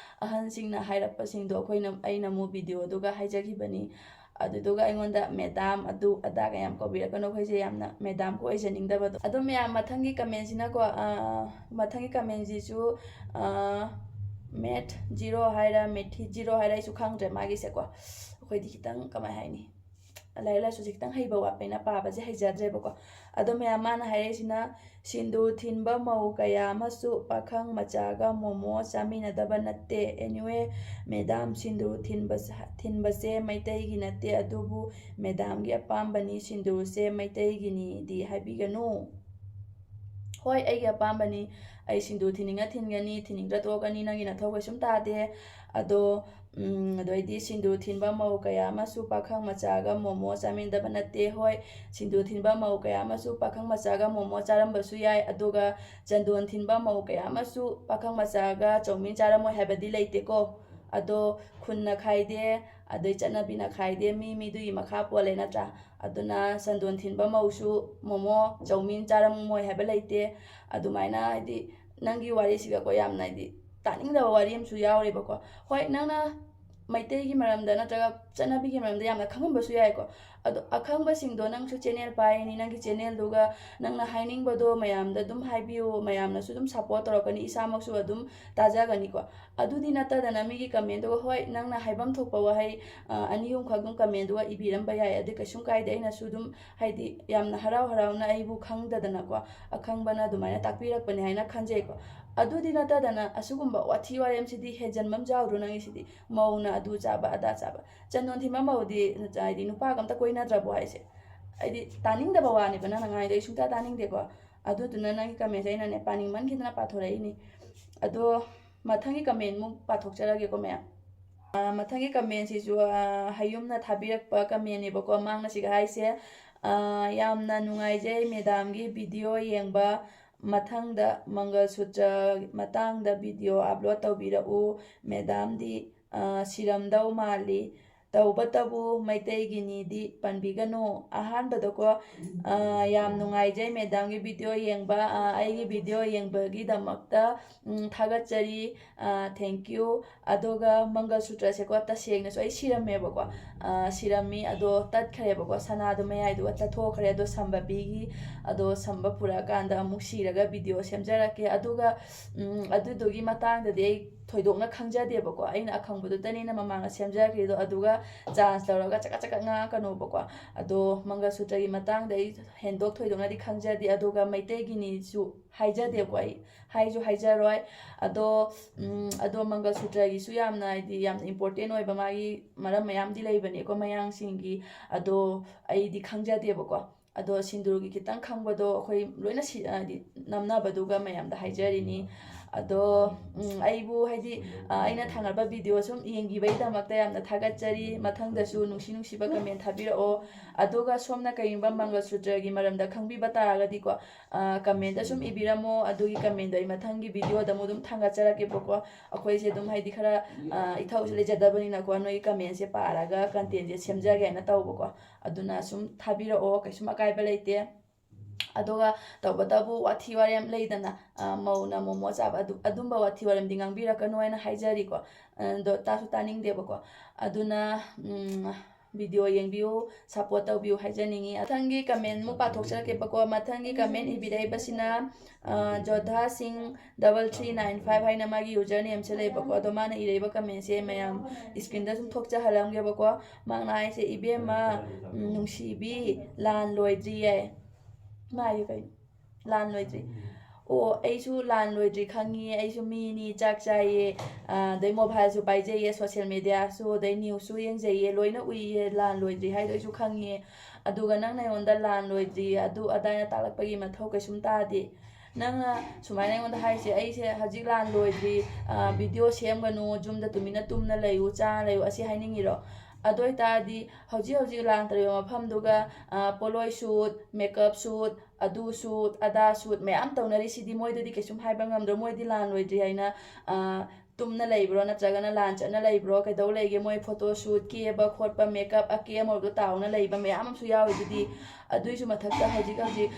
ꯑꯍꯟꯁꯤꯡꯅ ꯍꯥꯏꯔꯛꯄꯁꯤꯡꯗꯣ ꯑꯩꯈꯣꯏꯅ, ꯑꯩꯅ ꯑꯃꯨꯛ ꯚꯤꯗꯤꯑꯣꯗꯨꯒ ꯍꯥꯏꯖꯈꯤꯕꯅꯤ꯫ ꯑꯗꯨꯗꯨꯒ ꯑꯩꯉꯣꯟꯗ ꯃꯦꯗꯥꯝ ꯑꯗꯨ ꯑꯗꯥꯒ ꯌꯥꯝ ꯀꯧꯕꯤꯔꯛꯀꯅꯨ, ꯑꯩꯈꯣꯏꯁꯦ ꯌꯥꯝꯅ ꯃꯦꯗꯥꯝꯒ ꯑꯣꯏꯖꯅꯤꯡꯗꯕꯗꯣ꯫ ꯑꯗꯣ ꯃꯌꯥꯝ, ꯃꯊꯪꯒꯤ ꯀꯃꯦꯟꯁꯤꯅꯀꯣ, ꯑꯥ, ꯃꯊꯪꯒꯤ ꯀꯃꯦꯟꯁꯤꯁꯨ, ꯑꯥ, ꯃꯦꯠ ꯖꯤꯔꯣ ꯍꯥꯏꯔ, ꯃꯦꯊꯤ ꯖꯤꯔꯣ ꯍꯥꯏꯔ, ꯑꯩꯁꯨ ꯈꯪꯗ꯭ꯔꯦ ꯃꯥꯒꯤꯁꯦꯀꯣ꯫ ꯑꯩꯈꯣꯏꯗꯤ ꯈꯤꯇꯪ, ꯀꯃꯥꯏ ꯍꯥꯏꯅꯤ, ꯂꯥꯏꯔꯤꯛ ꯂꯥꯏꯁꯨꯁꯦ ꯈꯤꯇꯪ ꯍꯩꯕ ꯋꯥꯠꯄꯅꯤꯅ ꯄꯥꯕꯁꯦ ꯍꯩꯖꯗ꯭ꯔꯦꯕꯀꯣ꯫ ꯑꯗꯣ ꯃꯌꯥꯝ, ꯃꯥꯅ ꯍꯥꯏꯔꯛꯏꯁꯤꯅ, "ꯁꯤꯟꯗꯨꯔ ꯊꯤꯟꯕ ꯃꯧ ꯀꯌꯥ ꯑꯃꯁꯨ ꯄꯥꯈꯪ ꯃꯆꯥꯒ ꯃꯣꯃꯣ ꯆꯥꯃꯤꯟꯅꯗꯕ ꯅꯠꯇꯦ꯫ Anyway, ꯃꯦꯗꯥꯝ, ꯁꯤꯟꯗꯨꯔ ꯊꯤꯟꯕ, ꯊꯤꯟꯕꯁꯦ ꯃꯩꯇꯩꯒꯤ ꯅꯠꯇꯦ, ꯑꯗꯨꯕꯨ ꯃꯦꯗꯥꯝꯒꯤ ꯑꯄꯥꯝꯕꯅꯤ, ꯁꯤꯟꯗꯨꯔꯁꯦ ꯃꯩꯇꯩꯒꯤꯅꯤꯗꯤ ꯍꯥꯏꯕꯤꯒꯅꯨ"꯫ ꯍꯣꯏ, ꯑꯩꯒꯤ ꯑꯄꯥꯝꯕꯅꯤ, ꯑꯩ ꯁꯤꯟꯗꯨꯔ ꯊꯤꯟꯅꯤꯡꯉ ꯊꯤꯟꯒꯅꯤ, ꯊꯤꯟꯅꯤꯡꯗ꯭ꯔ ꯇꯣꯛꯀꯅꯤ, ꯅꯪꯒꯤ ꯅꯊꯧ ꯀꯩꯁꯨꯝ ꯇꯥꯗꯦ꯫ ꯑꯗꯣ, ꯎꯝ, ꯑꯗꯩꯗꯤ ꯁꯤꯟꯗꯨꯔ ꯊꯤꯟꯕ ꯃꯧ ꯀꯌꯥ ꯑꯃꯁꯨ ꯄꯥꯈꯪ ꯃꯆꯥꯒ ꯃꯣꯃꯣ ꯆꯥꯃꯤꯟꯅꯗꯕ ꯅꯠꯇꯦ꯫ ꯍꯣꯏ, ꯁꯤꯟꯗꯨꯔ ꯊꯤꯟꯕ ꯃꯧ ꯀꯌꯥ ꯑꯃꯁꯨ ꯄꯥꯈꯪ ꯃꯆꯥꯒ ꯃꯣꯃꯣ ꯆꯥꯔꯝꯕꯁꯨ ꯌꯥꯏ, ꯑꯗꯨꯒ ꯆꯟꯗꯣꯟ ꯊꯤꯟꯕ ꯃꯧ ꯀꯌꯥ ꯑꯃꯁꯨ ꯄꯥꯈꯪ ꯃꯆꯥꯒ ꯆꯧꯃꯤꯟ ꯆꯥꯔꯝꯃꯣꯏ ꯍꯥꯏꯕꯗꯤ ꯂꯩꯇꯦꯀꯣ꯫ ꯑꯗꯣ ꯈꯨꯟꯅ ꯈꯥꯏꯗꯦ, ꯑꯗꯩ ꯆꯠꯅꯕꯤꯅ ꯈꯥꯏꯗꯦ, ꯃꯤ ꯃꯤꯗꯨꯒꯤ ꯃꯈꯥ ꯄꯣꯜꯂꯦ, ꯅꯠꯇ꯭ꯔꯥ? ꯑꯗꯨꯅ ꯆꯟꯗꯣꯟ ꯊꯤꯟꯕ ꯃꯧꯁꯨ ꯃꯣꯃꯣ ꯆꯧꯃꯤꯟ ꯆꯥꯔꯝꯃꯣꯏ ꯍꯥꯏꯕ ꯂꯩꯇꯦ꯫ ꯑꯗꯨꯃꯥꯏꯅ, ꯍꯥꯏꯗꯤ, ꯅꯪꯒꯤ ꯋꯥꯔꯤꯁꯤꯒꯀꯣ, ꯌꯥꯝꯅ, ꯍꯥꯏꯗꯤ, ꯇꯥꯅꯤꯡꯗꯕ ꯋꯥꯔꯤ ꯑꯃꯁꯨ ꯌꯥꯎꯔꯦꯕꯀꯣ꯫ ꯍꯣꯏ, ꯅꯪꯅ ꯃꯩꯇꯩꯒꯤ ꯃꯔꯝꯗ ꯅꯠꯇ꯭ꯔꯒ ꯆꯠꯅꯕꯤꯒꯤ ꯃꯔꯝꯗ ꯌꯥꯝꯅ ꯈꯪꯉꯝꯕꯁꯨ ꯌꯥꯏꯀꯣ꯫ ꯑꯗꯣ ꯑꯈꯪꯕꯁꯤꯡꯗꯣ ꯅꯪꯁꯨ ꯆꯦꯅꯦꯜ ꯄꯥꯏꯔꯤꯅꯤ, ꯅꯪꯒꯤ ꯆꯦꯅꯦꯜꯗꯨꯒ ꯅꯪꯅ ꯍꯥꯏꯅꯤꯡꯕꯗꯣ ꯃꯌꯥꯝꯗ ꯑꯗꯨꯝ ꯍꯥꯏꯕꯤꯌꯨ, ꯃꯌꯥꯝꯅꯁꯨ ꯑꯗꯨꯝ ꯁꯞꯄꯣꯔꯠ ꯇꯧꯔꯛꯀꯅꯤ, ꯏꯁꯥꯃꯛꯁꯨ ꯑꯗꯨꯝ ꯇꯥꯖꯒꯅꯤꯀꯣ꯫ ꯑꯗꯨꯗꯤ ꯅꯠꯇꯗꯅ ꯃꯤꯒꯤ ꯀꯃꯦꯟꯗꯨꯒ, ꯍꯣꯏ, ꯅꯪꯅ ꯍꯥꯏꯐꯝ ꯊꯣꯛꯄ ꯋꯥꯍꯩ, ꯑ, ꯑꯅꯤ ꯑꯍꯨꯝꯈꯛ ꯑꯗꯨꯝ ꯀꯃꯦꯟꯗꯨꯒ ꯏꯕꯤꯔꯝꯕ ꯌꯥꯏ, ꯑꯗꯨ ꯀꯩꯁꯨꯝ ꯀꯥꯏꯗꯦ꯫ ꯑꯩꯅꯁꯨ ꯑꯗꯨꯝ, ꯍꯥꯏꯗꯤ, ꯌꯥꯝꯅ ꯍꯔꯥꯎ ꯍꯔꯥꯎꯅ ꯑꯩꯕꯨ ꯈꯪꯗꯗꯅꯀꯣ, ꯑꯈꯪꯕꯅ ꯑꯗꯨꯃꯥꯏꯅ ꯇꯥꯛꯄꯤꯔꯛꯄꯅꯦ ꯍꯥꯏꯅ ꯈꯟꯖꯩꯀꯣ꯫ ꯑꯗꯨꯗꯤ ꯅꯠꯇꯗꯅ ꯑꯁꯤꯒꯨꯝꯕ ꯋꯥꯊꯤ ꯋꯥꯔꯦꯝꯁꯤꯗꯤ ꯍꯦꯟꯖꯟꯕ ꯑꯃ ꯌꯥꯎꯗ꯭ꯔꯣ ꯅꯪꯒꯤꯁꯤꯗꯤ? ꯃꯧꯅ ꯑꯗꯨ ꯆꯥꯕ ꯑꯗꯥ ꯆꯥꯕ꯫ ꯆꯟꯗꯣꯟ ꯊꯤꯟꯕ ꯃꯧꯗꯤ, ꯍꯥꯏꯗꯤ, ꯅꯨꯄꯥꯒ ꯑꯝꯇ ꯀꯣꯏꯅꯗ꯭ꯔꯕꯣ ꯍꯥꯏꯁꯦ? ꯍꯥꯏꯗꯤ, ꯇꯥꯅꯤꯡꯗꯕ ꯋꯥꯅꯦꯕ ꯅꯪꯅ ꯉꯥꯡꯉꯤꯗꯣ, ꯑꯩ ꯁꯨꯡꯇꯥ ꯇꯥꯅꯤꯡꯗꯦꯀꯣ꯫ ꯑꯗꯨꯗꯨꯅ ꯅꯪꯒꯤ ꯀꯃꯦꯟꯁꯦ ꯑꯩꯅꯅꯦ ꯄꯥꯅꯤꯡꯃꯟꯈꯤꯗꯅ ꯄꯥꯊꯣꯔꯛꯏꯅꯤ꯫ ꯑꯗꯣ ꯃꯊꯪꯒꯤ ꯀꯃꯦꯟꯃꯨꯛ ꯄꯥꯊꯣꯛꯆꯔꯒꯦꯀꯣ ꯃꯌꯥꯝ꯫ ꯑ, ꯃꯊꯪꯒꯤ ꯀꯃꯦꯟꯁꯤꯁꯨ, ꯑ, ꯍꯌꯨꯝꯅ ꯊꯥꯕꯤꯔꯛꯄ ꯀꯃꯦꯟꯅꯦꯕꯀꯣ, ꯃꯥꯡꯅ ꯁꯤꯒ ꯍꯥꯏꯁꯦ, ꯑ, "ꯌꯥꯝꯅ ꯅꯨꯡꯉꯥꯏꯖꯩ ꯃꯦꯗꯥꯝꯒꯤ ꯚꯤꯗꯤꯑꯣ ꯌꯦꯡꯕ꯫ ꯃꯊꯪꯗ ꯃꯪꯒꯜ ꯁꯨꯇ꯭ꯔ ꯃꯇꯥꯡꯗ ꯚꯤꯗꯤꯑꯣ ꯑꯞꯂꯣꯗ ꯇꯧꯕꯤꯔꯛꯎ꯫ ꯃꯦꯗꯥꯝꯗꯤ, ꯑ, ꯁꯤꯔꯝꯗꯧ ꯃꯥꯜꯂꯤ"꯫ ꯇꯧꯕꯇꯕꯨ ꯃꯩꯇꯩꯒꯤꯅꯤꯗꯤ ꯄꯟꯕꯤꯒꯅꯨ꯫ ꯑꯍꯥꯟꯕꯗꯀꯣ, ꯑ, ꯌꯥꯝ ꯅꯨꯡꯉꯥꯏꯖꯩ ꯃꯦꯗꯥꯝꯒꯤ ꯚꯤꯗꯤꯑꯣ ꯌꯦꯡꯕ꯫ ꯑ, ꯑꯩꯒꯤ ꯚꯤꯗꯤꯑꯣ ꯌꯦꯡꯕꯒꯤꯗꯃꯛꯇ, ꯎꯝ, ꯊꯥꯒꯠꯆꯔꯤ꯫ ꯑ, thank you꯫ ꯑꯗꯨꯒ ꯃꯪꯒꯜ ꯁꯨꯇ꯭ꯔꯁꯦꯀꯣ, ꯇꯁꯦꯡꯅꯁꯨ ꯑꯩ ꯁꯤꯔꯝꯃꯦꯕꯀꯣ꯫ ꯑ, ꯁꯤꯔꯝꯃꯤ, ꯑꯗꯣ ꯇꯠꯈ꯭ꯔꯦꯕꯀꯣ, ꯁꯅꯥꯗꯣ ꯃꯌꯥꯏꯗꯨꯒ ꯇꯠꯊꯣꯛꯈ꯭ꯔꯦ꯫ ꯑꯗꯣ ꯁꯝꯕ ꯄꯤꯈꯤ꯫ ꯑꯗꯣ ꯁꯝꯕ ꯄꯨꯔꯛꯑꯀꯥꯟꯗ ꯑꯃꯨꯛ ꯁꯤꯔꯒ ꯚꯤꯗꯤꯑꯣ ꯁꯦꯝꯖꯔꯛꯀꯦ꯫ ꯑꯗꯨꯒ, ꯎꯝ, ꯑꯗꯨꯗꯨꯒꯤ ꯃꯇꯥꯡꯗꯗꯤ ꯑꯩ ꯊꯣꯏꯗꯣꯛꯅ ꯈꯪꯖꯗꯦꯕꯀꯣ꯫ ꯑꯩꯅ ꯑꯈꯪꯕꯗꯨꯇꯅꯦꯅ ꯃꯃꯥꯡꯗ ꯁꯦꯝꯖꯔꯛꯈ꯭ꯔꯤꯗꯣ꯫ ꯑꯗꯨꯒ ꯆꯥꯟꯁ ꯂꯧꯔꯒ ꯆꯀꯠ ꯆꯀꯠ ꯉꯥꯡꯉꯛꯀꯅꯣꯕꯀꯣ꯫ ꯑꯗꯣ ꯃꯪꯒꯜ ꯁꯨꯇ꯭ꯔꯒꯤ ꯃꯇꯥꯡꯗ ꯑꯩ ꯍꯦꯟꯗꯣꯛ ꯊꯣꯏꯗꯣꯛꯅꯗꯤ ꯈꯪꯖꯗꯦ꯫ ꯑꯗꯨꯒ ꯃꯩꯇꯩꯒꯤꯅꯤꯁꯨ ꯍꯥꯏꯖꯗꯦꯕꯀꯣ꯫ ꯑꯩ ꯍꯥꯏꯁꯨ ꯍꯥꯏꯖꯔꯣꯏ꯫ ꯑꯗꯣ, ꯎꯝ, ꯑꯗꯣ ꯃꯪꯒꯜ ꯁꯨꯇ꯭ꯔꯒꯤꯁꯨ ꯌꯥꯝꯅ, ꯍꯥꯏꯗꯤ, ꯌꯥꯝꯅ ꯏꯝꯄꯣꯔꯇꯦꯟ ꯑꯣꯏꯕ ꯃꯥꯒꯤ ꯃꯔꯝ ꯃꯌꯥꯝꯗꯤ ꯂꯩꯕꯅꯦꯀꯣ ꯃꯌꯥꯡꯁꯤꯡꯒꯤ꯫ ꯑꯗꯣ ꯑꯩꯗꯤ ꯈꯪꯖꯗꯦꯕꯀꯣ꯫ ꯑꯗꯣ ꯁꯤꯟꯗꯨꯔꯒꯤ ꯈꯤꯇꯪ ꯈꯪꯕꯗꯣ ꯑꯩꯈꯣꯏ ꯂꯣꯏꯅ ꯁꯤ-, ꯍꯥꯏꯗꯤ, ꯅꯝꯅꯕꯗꯨꯒ ꯃꯌꯥꯝꯗ ꯍꯥꯏꯖꯔꯤꯅꯤ꯫ ꯑꯗꯣ, ꯎꯝ, ꯑꯩꯕꯨ, ꯍꯥꯏꯗꯤ, ꯑ, ꯑꯩꯅ ꯊꯥꯡꯒꯠꯄ ꯚꯤꯗꯤꯑꯣ ꯁꯨꯝ ꯌꯦꯡꯕꯤꯕꯒꯤꯗꯃꯛꯇ ꯌꯥꯝꯅ ꯊꯥꯒꯠꯆꯔꯤ꯫ ꯃꯊꯪꯗꯁꯨ ꯅꯨꯡꯁꯤ ꯅꯨꯡꯁꯤꯕ ꯀꯃꯦꯟ ꯊꯥꯕꯤꯔꯛꯑꯣ꯫ ꯑꯗꯨꯒ ꯁꯣꯝꯅ ꯀꯔꯤꯒꯨꯝꯕ ꯃꯪꯒꯜ ꯁꯨꯇ꯭ꯔꯒꯤ ꯃꯔꯝꯗ ꯈꯪꯕꯤꯕ ꯇꯥꯔꯒꯗꯤꯀꯣ, ꯑ, ꯀꯃꯦꯟꯗ ꯁꯨꯝ ꯏꯕꯤꯔꯝꯃꯣ꯫ ꯑꯗꯨꯒꯤ ꯀꯃꯦꯟꯗꯣ ꯑꯩ ꯃꯊꯪꯒꯤ ꯚꯤꯗꯤꯑꯣꯗ ꯑꯃꯨꯛ ꯑꯗꯨꯝ ꯊꯥꯡꯒꯠꯆꯔꯛꯀꯦꯕꯀꯣ꯫ ꯑꯩꯈꯣꯏꯁꯦ ꯑꯗꯨꯝ, ꯍꯥꯏꯗꯤ, ꯈꯔ, ꯑ, ꯏꯊꯧꯁꯦ ꯂꯩꯖꯗꯕꯅꯤꯅꯀꯣ, ꯅꯣꯏꯒꯤ ꯀꯃꯦꯟꯁꯦ ꯄꯥꯔꯒ ꯀꯟꯇꯦꯟꯁꯦ ꯁꯦꯝꯖꯒꯦ ꯍꯥꯏꯅ ꯇꯧꯕꯀꯣ꯫ ꯑꯗꯨꯅ ꯁꯨꯝ ꯊꯥꯕꯤꯔꯛꯑꯣ, ꯀꯩꯁꯨꯝ ꯑꯀꯥꯏꯕ ꯂꯩꯇꯦ꯫ ꯑꯗꯨꯒ ꯇꯧꯕꯇꯕꯨ ꯋꯥꯊꯤ ꯋꯥꯔꯦꯝ ꯂꯩꯗꯅ, ꯑ, ꯃꯧꯅ ꯃꯣꯃꯣ ꯆꯥꯕ, ꯑꯗꯨ, ꯑꯗꯨꯝꯕ ꯋꯥꯊꯤ ꯋꯥꯔꯦꯝꯗꯤ ꯉꯥꯡꯕꯤꯔꯛꯀꯅꯨ ꯍꯥꯏꯅ ꯍꯥꯏꯖꯔꯤꯀꯣ꯫ ꯑ, ꯑꯗꯣ ꯇꯥꯁꯨ ꯇꯥꯅꯤꯡꯗꯦꯕꯀꯣ꯫ ꯑꯗꯨꯅ, ꯎꯝ, ꯚꯤꯗꯤꯑꯣ ꯌꯦꯡꯕꯤꯌꯨ, ꯁꯞꯄꯣꯔꯠ ꯇꯧꯕꯤꯌꯨ ꯍꯥꯏꯖꯅꯤꯡꯉꯤ꯫ ꯃꯊꯪꯒꯤ ꯀꯃꯦꯟ ꯑꯃꯨꯛ ꯄꯥꯊꯣꯛꯆꯔꯛꯀꯦꯕꯀꯣ꯫ ꯃꯊꯪꯒꯤ ꯀꯃꯦꯟ ꯏꯕꯤꯔꯛꯏꯕꯁꯤꯅ, ꯑ, ꯖꯣꯙꯥ ꯁꯤꯡ ꯗꯕꯜ ꯊ꯭ꯔꯤ ꯅꯥꯏꯟ ꯐꯥꯏꯚ ꯍꯥꯏꯅ ꯃꯥꯒꯤ ꯌꯨꯖꯔ ꯅꯦꯝꯁꯦ ꯂꯩꯕꯀꯣ꯫ ꯑꯗꯣ ꯃꯥꯅ ꯏꯔꯛꯏꯕ ꯀꯃꯦꯟꯁꯦ ꯃꯌꯥꯝ ꯁ꯭ꯀ꯭ꯔꯤꯟꯗ ꯁꯨꯝ ꯊꯣꯛꯆꯍꯜꯂꯝꯒꯦꯕꯀꯣ꯫ ꯃꯥꯅ ꯍꯥꯏꯁꯦ, "ꯏꯕꯦꯝꯃ, ꯎꯝ, ꯅꯨꯡꯁꯤꯕꯤ, ꯂꯥꯟ ꯂꯣꯏꯗ꯭ꯔꯤꯌꯦ"꯫ ꯃꯥ ꯍꯥꯏꯁꯦ ꯀꯩꯅꯣ? ꯂꯥꯟ ꯂꯣꯏꯗ꯭ꯔꯤ꯫ ꯑꯣ, ꯑꯩꯁꯨ ꯂꯥꯟ ꯂꯣꯏꯗ꯭ꯔꯤ ꯈꯪꯉꯤ, ꯑꯩꯁꯨ ꯃꯤꯅꯤ, ꯆꯥꯛ ꯆꯥꯏꯌꯦ, ꯑ, ꯑꯗꯩ ꯃꯣꯕꯥꯏꯜꯁꯨ ꯄꯥꯏꯖꯩꯌꯦ, ꯁꯣꯁꯦꯜ ꯃꯦꯗꯤꯌꯥꯁꯨ, ꯑꯗꯩ ꯅ꯭ꯌꯨꯁꯁꯨ ꯌꯦꯡꯖꯩꯌꯦ, ꯂꯣꯏꯅ ꯎꯏꯌꯦ, ꯂꯥꯟ ꯂꯣꯏꯗ꯭ꯔꯤ ꯍꯥꯏꯗꯣ ꯑꯩꯁꯨ ꯈꯪꯉꯦ꯫ ꯑꯗꯨꯒ ꯅꯪꯅ ꯑꯩꯉꯣꯟꯗ ꯂꯥꯟ ꯂꯣꯏꯗ꯭ꯔꯤ, ꯑꯗꯨ ꯑꯗꯥꯅ ꯇꯥꯛꯂꯛꯄꯒꯤ ꯃꯊꯧ ꯀꯩꯁꯨꯝ ꯇꯥꯗꯦ꯫ ꯅꯪꯅ ꯁꯨꯃꯥꯏꯅ ꯑꯩꯉꯣꯟꯗ ꯍꯥꯏꯁꯦ, ꯑꯩꯁꯦ ꯍꯧꯖꯤꯛ ꯂꯥꯟ ꯂꯣꯏꯗ꯭ꯔꯤ, ꯑ, ꯚꯤꯗꯤꯑꯣ ꯁꯦꯝꯒꯅꯨ, ꯌꯨꯝꯗ ꯇꯨꯃꯤꯟꯅ ꯇꯨꯝꯅ ꯂꯩꯌꯨ, ꯆꯥꯔ ꯂꯩꯌꯨ, ꯑꯁꯤ ꯍꯥꯏꯅꯤꯡꯉꯤꯔꯣ? ꯑꯗꯨ ꯑꯣꯏꯇꯥꯔꯗꯤ ꯍꯧꯖꯤꯛ ꯍꯧꯖꯤꯛ ꯂꯥꯟ ꯇꯧꯔꯤꯕ ꯃꯐꯝꯗꯨꯒ, ꯑ, ꯄꯣꯠꯂꯣꯏ ꯁꯨꯠ, ꯃꯦꯀꯞ ꯁꯨꯠ, ꯑꯗꯨ ꯁꯨꯠ, ꯑꯗꯥ ꯁꯨꯠ ꯃꯌꯥꯝ ꯇꯧꯅꯔꯤꯁꯤꯗꯤ ꯃꯣꯏꯗꯗꯤ ꯀꯩꯁꯨꯝ ꯍꯥꯏꯕ ꯉꯝꯗ꯭ꯔꯣ? ꯃꯣꯏꯗꯤ ꯂꯥꯟ ꯂꯣꯏꯗ꯭ꯔꯤ ꯍꯥꯏꯅ, ꯑ, ꯇꯨꯝꯅ ꯂꯩꯕ꯭ꯔꯣ, ꯅꯠꯇ꯭ꯔꯒꯅ ꯂꯥꯟ ꯆꯠꯅ ꯂꯩꯕ꯭ꯔꯣ, ꯀꯩꯗꯧ ꯂꯩꯒꯦ? ꯃꯣꯏ ꯐꯣꯇꯣ ꯁꯨꯠ, ꯀꯦꯕ ꯈꯣꯠꯄ, ꯃꯦꯀꯞ, ꯑꯀꯦ ꯑꯃꯧꯗꯣ ꯇꯥꯎꯅ ꯂꯩꯕ ꯃꯌꯥꯝ ꯑꯃꯁꯨ ꯌꯥꯎꯔꯤ꯫ ꯑꯗꯨꯗꯤ ꯑꯗꯨꯏꯁꯨ ꯃꯊꯛꯇ ꯍꯧꯖꯤꯛ ꯍꯧꯖꯤꯛ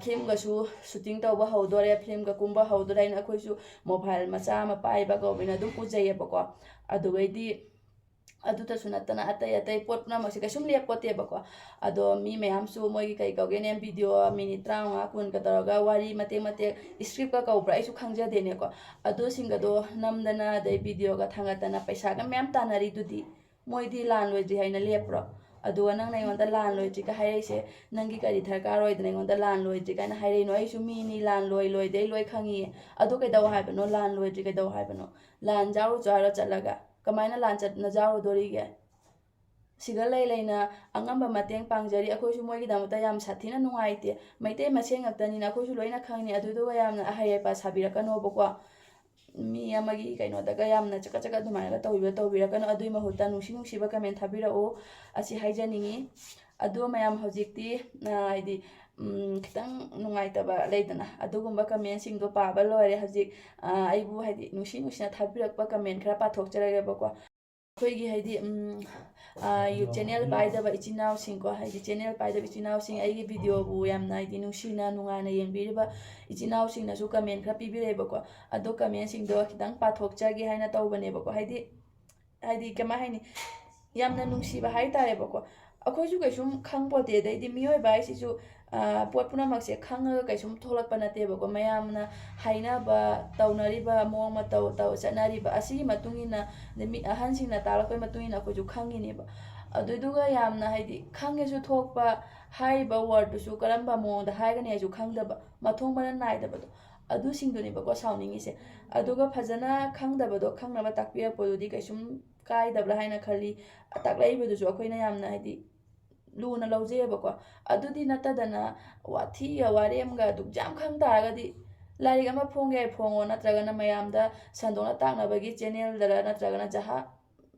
ꯐꯤꯂꯝꯒꯁꯨ ꯁꯨꯇꯤꯡ ꯇꯧꯕ ꯍꯧꯗꯣꯔꯦ, ꯐꯤꯂꯝꯒ ꯀꯨꯝꯕ ꯍꯧꯗꯣꯔꯦ ꯍꯥꯏꯅ ꯑꯩꯈꯣꯏꯁꯨ ꯃꯣꯕꯥꯏꯜ ꯃꯆꯥ ꯑꯃ ꯄꯥꯏꯕ ꯀꯧꯕꯅ ꯑꯗꯨꯝ ꯎꯖꯩꯌꯦꯕꯀꯣ꯫ ꯑꯗꯨꯒꯩꯗꯤ ꯑꯗꯨꯇꯁꯨ ꯅꯠꯇꯅ ꯑꯇꯩ ꯑꯇꯩ ꯄꯣꯠ ꯄꯨꯝꯅꯃꯛꯁꯦ ꯀꯩꯁꯨꯝ ꯂꯦꯞꯄꯣꯠꯇꯦꯕꯀꯣ꯫ ꯑꯗꯣ ꯃꯤ ꯃꯌꯥꯝꯁꯨ ꯃꯣꯏꯒꯤ ꯀꯩ ꯀꯧꯒꯦꯅꯦ, ꯚꯤꯗꯤꯑꯣ ꯃꯤꯅꯤꯠ ꯇꯔꯥꯃꯉꯥ ꯀꯨꯟꯒ ꯇꯧꯔꯒ ꯋꯥꯔꯤ ꯃꯇꯦꯛ ꯃꯇꯦꯛ, ꯏꯁꯀ꯭ꯔꯤꯞꯀ ꯀꯧꯕ꯭ꯔꯥ, ꯑꯩꯁꯨ ꯈꯪꯖꯗꯦꯅꯦꯀꯣ꯫ ꯑꯗꯨꯁꯤꯡꯒꯗꯣ ꯅꯝꯗꯅ ꯑꯗꯩ ꯚꯤꯗꯤꯑꯣꯒ ꯊꯥꯡꯒꯠꯇꯅ ꯄꯩꯁꯥꯒ ꯃꯌꯥꯝ ꯇꯥꯟꯅꯔꯤꯗꯨꯗꯤ, ꯃꯣꯏꯗꯤ ꯂꯥꯟ ꯂꯣꯏꯗ꯭ꯔꯤ ꯍꯥꯏꯅ ꯂꯦꯞꯄ꯭ꯔꯣ? ꯑꯗꯨꯒ ꯅꯪꯅ ꯑꯩꯉꯣꯟꯗ ꯂꯥꯟ ꯂꯣꯏꯗ꯭ꯔꯤꯒ ꯍꯥꯏꯔꯛꯏꯁꯦ, ꯅꯪꯒꯤ ꯀꯔꯤ ꯗꯔꯀꯥꯔ ꯑꯣꯏꯗꯅ ꯑꯩꯉꯣꯟꯗ ꯂꯥꯟ ꯂꯣꯏꯗ꯭ꯔꯤ ꯀꯥꯏꯅ ꯍꯥꯏꯔꯛꯏꯅꯣ? ꯑꯩꯁꯨ ꯃꯤꯅꯤ, ꯂꯥꯟ ꯂꯣꯏ ꯂꯣꯏꯗꯦ ꯑꯩ ꯂꯣꯏ ꯈꯪꯉꯤꯌꯦ꯫ ꯑꯗꯨ ꯀꯩꯗꯧ ꯍꯥꯏꯕꯅꯣ? ꯂꯥꯟ ꯂꯣꯏꯗ꯭ꯔꯤ ꯀꯩꯗꯧ ꯍꯥꯏꯕꯅꯣ? ꯂꯥꯟ ꯌꯥꯎꯔꯨꯆꯣ ꯍꯥꯏꯔꯣ ꯆꯠꯂꯒ? ꯀꯃꯥꯏꯅ ꯂꯥꯟ ꯆꯠꯅ ꯌꯥꯎꯔꯨꯗꯣꯔꯤꯒꯦ? ꯁꯤꯗ ꯂꯩ ꯂꯩꯅ ꯑꯉꯝꯕ ꯃꯇꯦꯡ ꯄꯥꯡꯖꯔꯤ꯫ ꯑꯩꯈꯣꯏꯁꯨ ꯃꯣꯏꯒꯤꯗꯃꯛꯇ ꯌꯥꯝ ꯁꯥꯊꯤꯅ ꯅꯨꯡꯉꯥꯏꯇꯦ꯫ ꯃꯩꯇꯩ ꯃꯁꯦꯟ ꯉꯥꯛꯇꯅꯤꯅ ꯑꯩꯈꯣꯏꯁꯨ ꯂꯣꯏꯅ ꯈꯪꯉꯤ꯫ ꯑꯗꯨꯗꯨꯒ ꯌꯥꯝꯅ ꯑꯍꯩ ꯑꯄꯥ ꯁꯥꯕꯤꯔꯛꯀꯅꯣꯕꯀꯣ꯫ ꯃꯤ ꯑꯃꯒꯤ ꯀꯩꯅꯣꯗꯒ ꯌꯥꯝꯅ ꯆꯀꯠ ꯆꯀꯠ ꯑꯗꯨꯃꯥꯏꯅꯒ ꯇꯧꯕꯤꯕ ꯇꯧꯕꯤꯔꯛꯀꯅꯣ꯫ ꯑꯗꯨꯏ ꯃꯍꯨꯠꯇ ꯅꯨꯡꯁꯤ ꯅꯨꯡꯁꯤꯕ ꯀꯃꯦꯟ ꯊꯥꯕꯤꯔꯛꯎ, ꯑꯁꯤ ꯍꯥꯏꯖꯅꯤꯡꯉꯤ꯫ ꯑꯗꯣ ꯃꯌꯥꯝ ꯍꯧꯖꯤꯛꯇꯤ, ꯑ, ꯍꯥꯏꯗꯤ, ꯎꯝ, ꯈꯤꯇꯪ ꯅꯨꯡꯉꯥꯏꯇꯕ ꯂꯩꯗꯅ, ꯑꯗꯨꯒꯨꯝꯕ ꯀꯃꯦꯟꯁꯤꯡꯗꯣ ꯄꯥꯕ ꯂꯣꯏꯔꯦ꯫ ꯍꯧꯖꯤꯛ, ꯑ, ꯑꯩꯕꯨ ꯍꯥꯏꯗꯤ ꯅꯨꯡꯁꯤ ꯅꯨꯡꯁꯤꯅ ꯊꯥꯕꯤꯔꯛꯄ ꯀꯃꯦꯟ ꯈꯔ ꯄꯥꯊꯣꯛꯆꯔꯒꯦꯕꯀꯣ꯫ ꯑꯩꯈꯣꯏꯒꯤ ꯍꯥꯏꯗꯤ, ꯎꯝ, ꯑ, ꯌꯨ-, ꯆꯦꯅꯦꯜ ꯄꯥꯏꯗꯕ ꯏꯆꯤꯟ ꯏꯅꯥꯎꯁꯤꯡꯀꯣ, ꯍꯥꯏꯗꯤ ꯆꯦꯅꯦꯜ ꯄꯥꯏꯗꯕ ꯏꯆꯤꯟ ꯏꯅꯥꯎꯁꯤꯡ, ꯑꯩꯒꯤ ꯚꯤꯗꯤꯑꯣꯕꯨ ꯌꯥꯝꯅ ꯍꯥꯏꯗꯤ ꯅꯨꯡꯁꯤꯅ ꯅꯨꯡꯉꯥꯏꯅ ꯌꯦꯡꯕꯤꯔꯤꯕ ꯏꯆꯤꯟ ꯏꯅꯥꯎꯁꯤꯡꯅꯁꯨ ꯀꯃꯦꯟ ꯈꯔ ꯄꯤꯕꯤꯔꯛꯑꯦꯕꯀꯣ꯫ ꯑꯗꯣ ꯀꯃꯦꯟꯁꯤꯡꯗꯣ ꯈꯤꯇꯪ ꯄꯥꯊꯣꯛꯆꯒꯦ ꯍꯥꯏꯅ ꯇꯧꯕꯅꯦꯕꯀꯣ꯫ ꯍꯥꯏꯗꯤ, ꯍꯥꯏꯗꯤ ꯀꯃꯥꯏ ꯍꯥꯏꯅꯤ, ꯌꯥꯝꯅ ꯅꯨꯡꯁꯤꯕ ꯍꯥꯏꯇꯥꯔꯦꯕꯀꯣ꯫ ꯑꯩꯈꯣꯏꯁꯨ ꯀꯩꯁꯨꯝ ꯈꯪꯄꯣꯠꯇꯦ꯫ ꯑꯗꯩꯗꯤ ꯃꯤꯑꯣꯏꯕ ꯍꯥꯏꯁꯤꯁꯨ, ꯑ, ꯄꯣꯠ ꯄꯨꯝꯅꯃꯛꯁꯦ ꯈꯪꯉꯒ ꯀꯩꯁꯨꯝ ꯊꯣꯛꯂꯛꯄ ꯅꯠꯇꯦꯕꯀꯣ꯫ ꯃꯌꯥꯝꯅ ꯍꯥꯏꯅꯕ, ꯇꯧꯅꯔꯤꯕ ꯃꯑꯣꯡ ꯃꯇꯧ, ꯇꯧ-, ꯆꯠꯅꯔꯤꯕ ꯑꯁꯤꯒꯤ ꯃꯇꯨꯡ ꯏꯟꯅ, ꯑꯗꯩ ꯃꯤ ꯑꯍꯟꯁꯤꯡꯅ ꯇꯥꯛꯂꯛꯄꯒꯤ ꯃꯇꯨꯡ ꯏꯟꯅ ꯑꯩꯈꯣꯏꯁꯨ ꯈꯪꯉꯤꯅꯦꯕ꯫ ꯑꯗꯨꯗꯨꯒ ꯌꯥꯝꯅ ꯍꯥꯏꯗꯤ ꯈꯪꯉꯦꯁꯨ ꯊꯣꯛꯄ, ꯍꯥꯏꯔꯤꯕ ꯋꯥꯔꯗꯇꯨꯁꯨ ꯀꯔꯝꯕ ꯃꯑꯣꯡꯗ ꯍꯥꯏꯒꯅꯤ ꯍꯥꯏꯁꯨ ꯈꯪꯗꯕ, ꯃꯊꯣꯡ ꯃꯔꯝ ꯅꯥꯏꯗꯕꯗꯣ, ꯑꯗꯨꯁꯤꯡꯗꯨꯅꯦꯕꯀꯣ ꯁꯥꯎꯅꯤꯡꯉꯤꯁꯦ꯫ ꯑꯗꯨꯒ ꯐꯖꯅ ꯈꯪꯗꯕꯗꯣ ꯈꯪꯅꯕ ꯇꯥꯛꯄꯤꯔꯛꯄꯗꯨꯗꯤ ꯀꯩꯁꯨꯝ ꯀꯥꯏꯗꯕ꯭ꯔꯥ ꯍꯥꯏꯅ ꯈꯜꯂꯤ꯫ ꯇꯥꯛꯂꯛꯏꯕꯗꯨꯁꯨ ꯑꯩꯈꯣꯏꯅ ꯌꯥꯝꯅ ꯍꯥꯏꯗꯤ ꯂꯨꯅ ꯂꯧꯖꯩꯑꯕꯀꯣ꯫ ꯑꯗꯨꯗꯤ ꯅꯠꯇꯗꯅ ꯋꯥꯊꯤꯒ ꯋꯥꯔꯦꯝꯒ ꯑꯗꯨꯛ ꯌꯥꯝ ꯈꯪ ꯇꯥꯔꯒꯗꯤ ꯂꯥꯏꯔꯤꯛ ꯑꯃ ꯐꯣꯡꯒꯦ ꯍꯥꯏ ꯐꯣꯡꯉꯣ, ꯅꯠꯇ꯭ꯔꯒꯅ ꯃꯌꯥꯝꯗ ꯁꯟꯗꯣꯛꯅ ꯇꯥꯛꯅꯕꯒꯤ ꯆꯦꯅꯦꯜꯗꯔ ꯅꯠꯇ꯭ꯔꯒꯅ ꯖꯍꯥ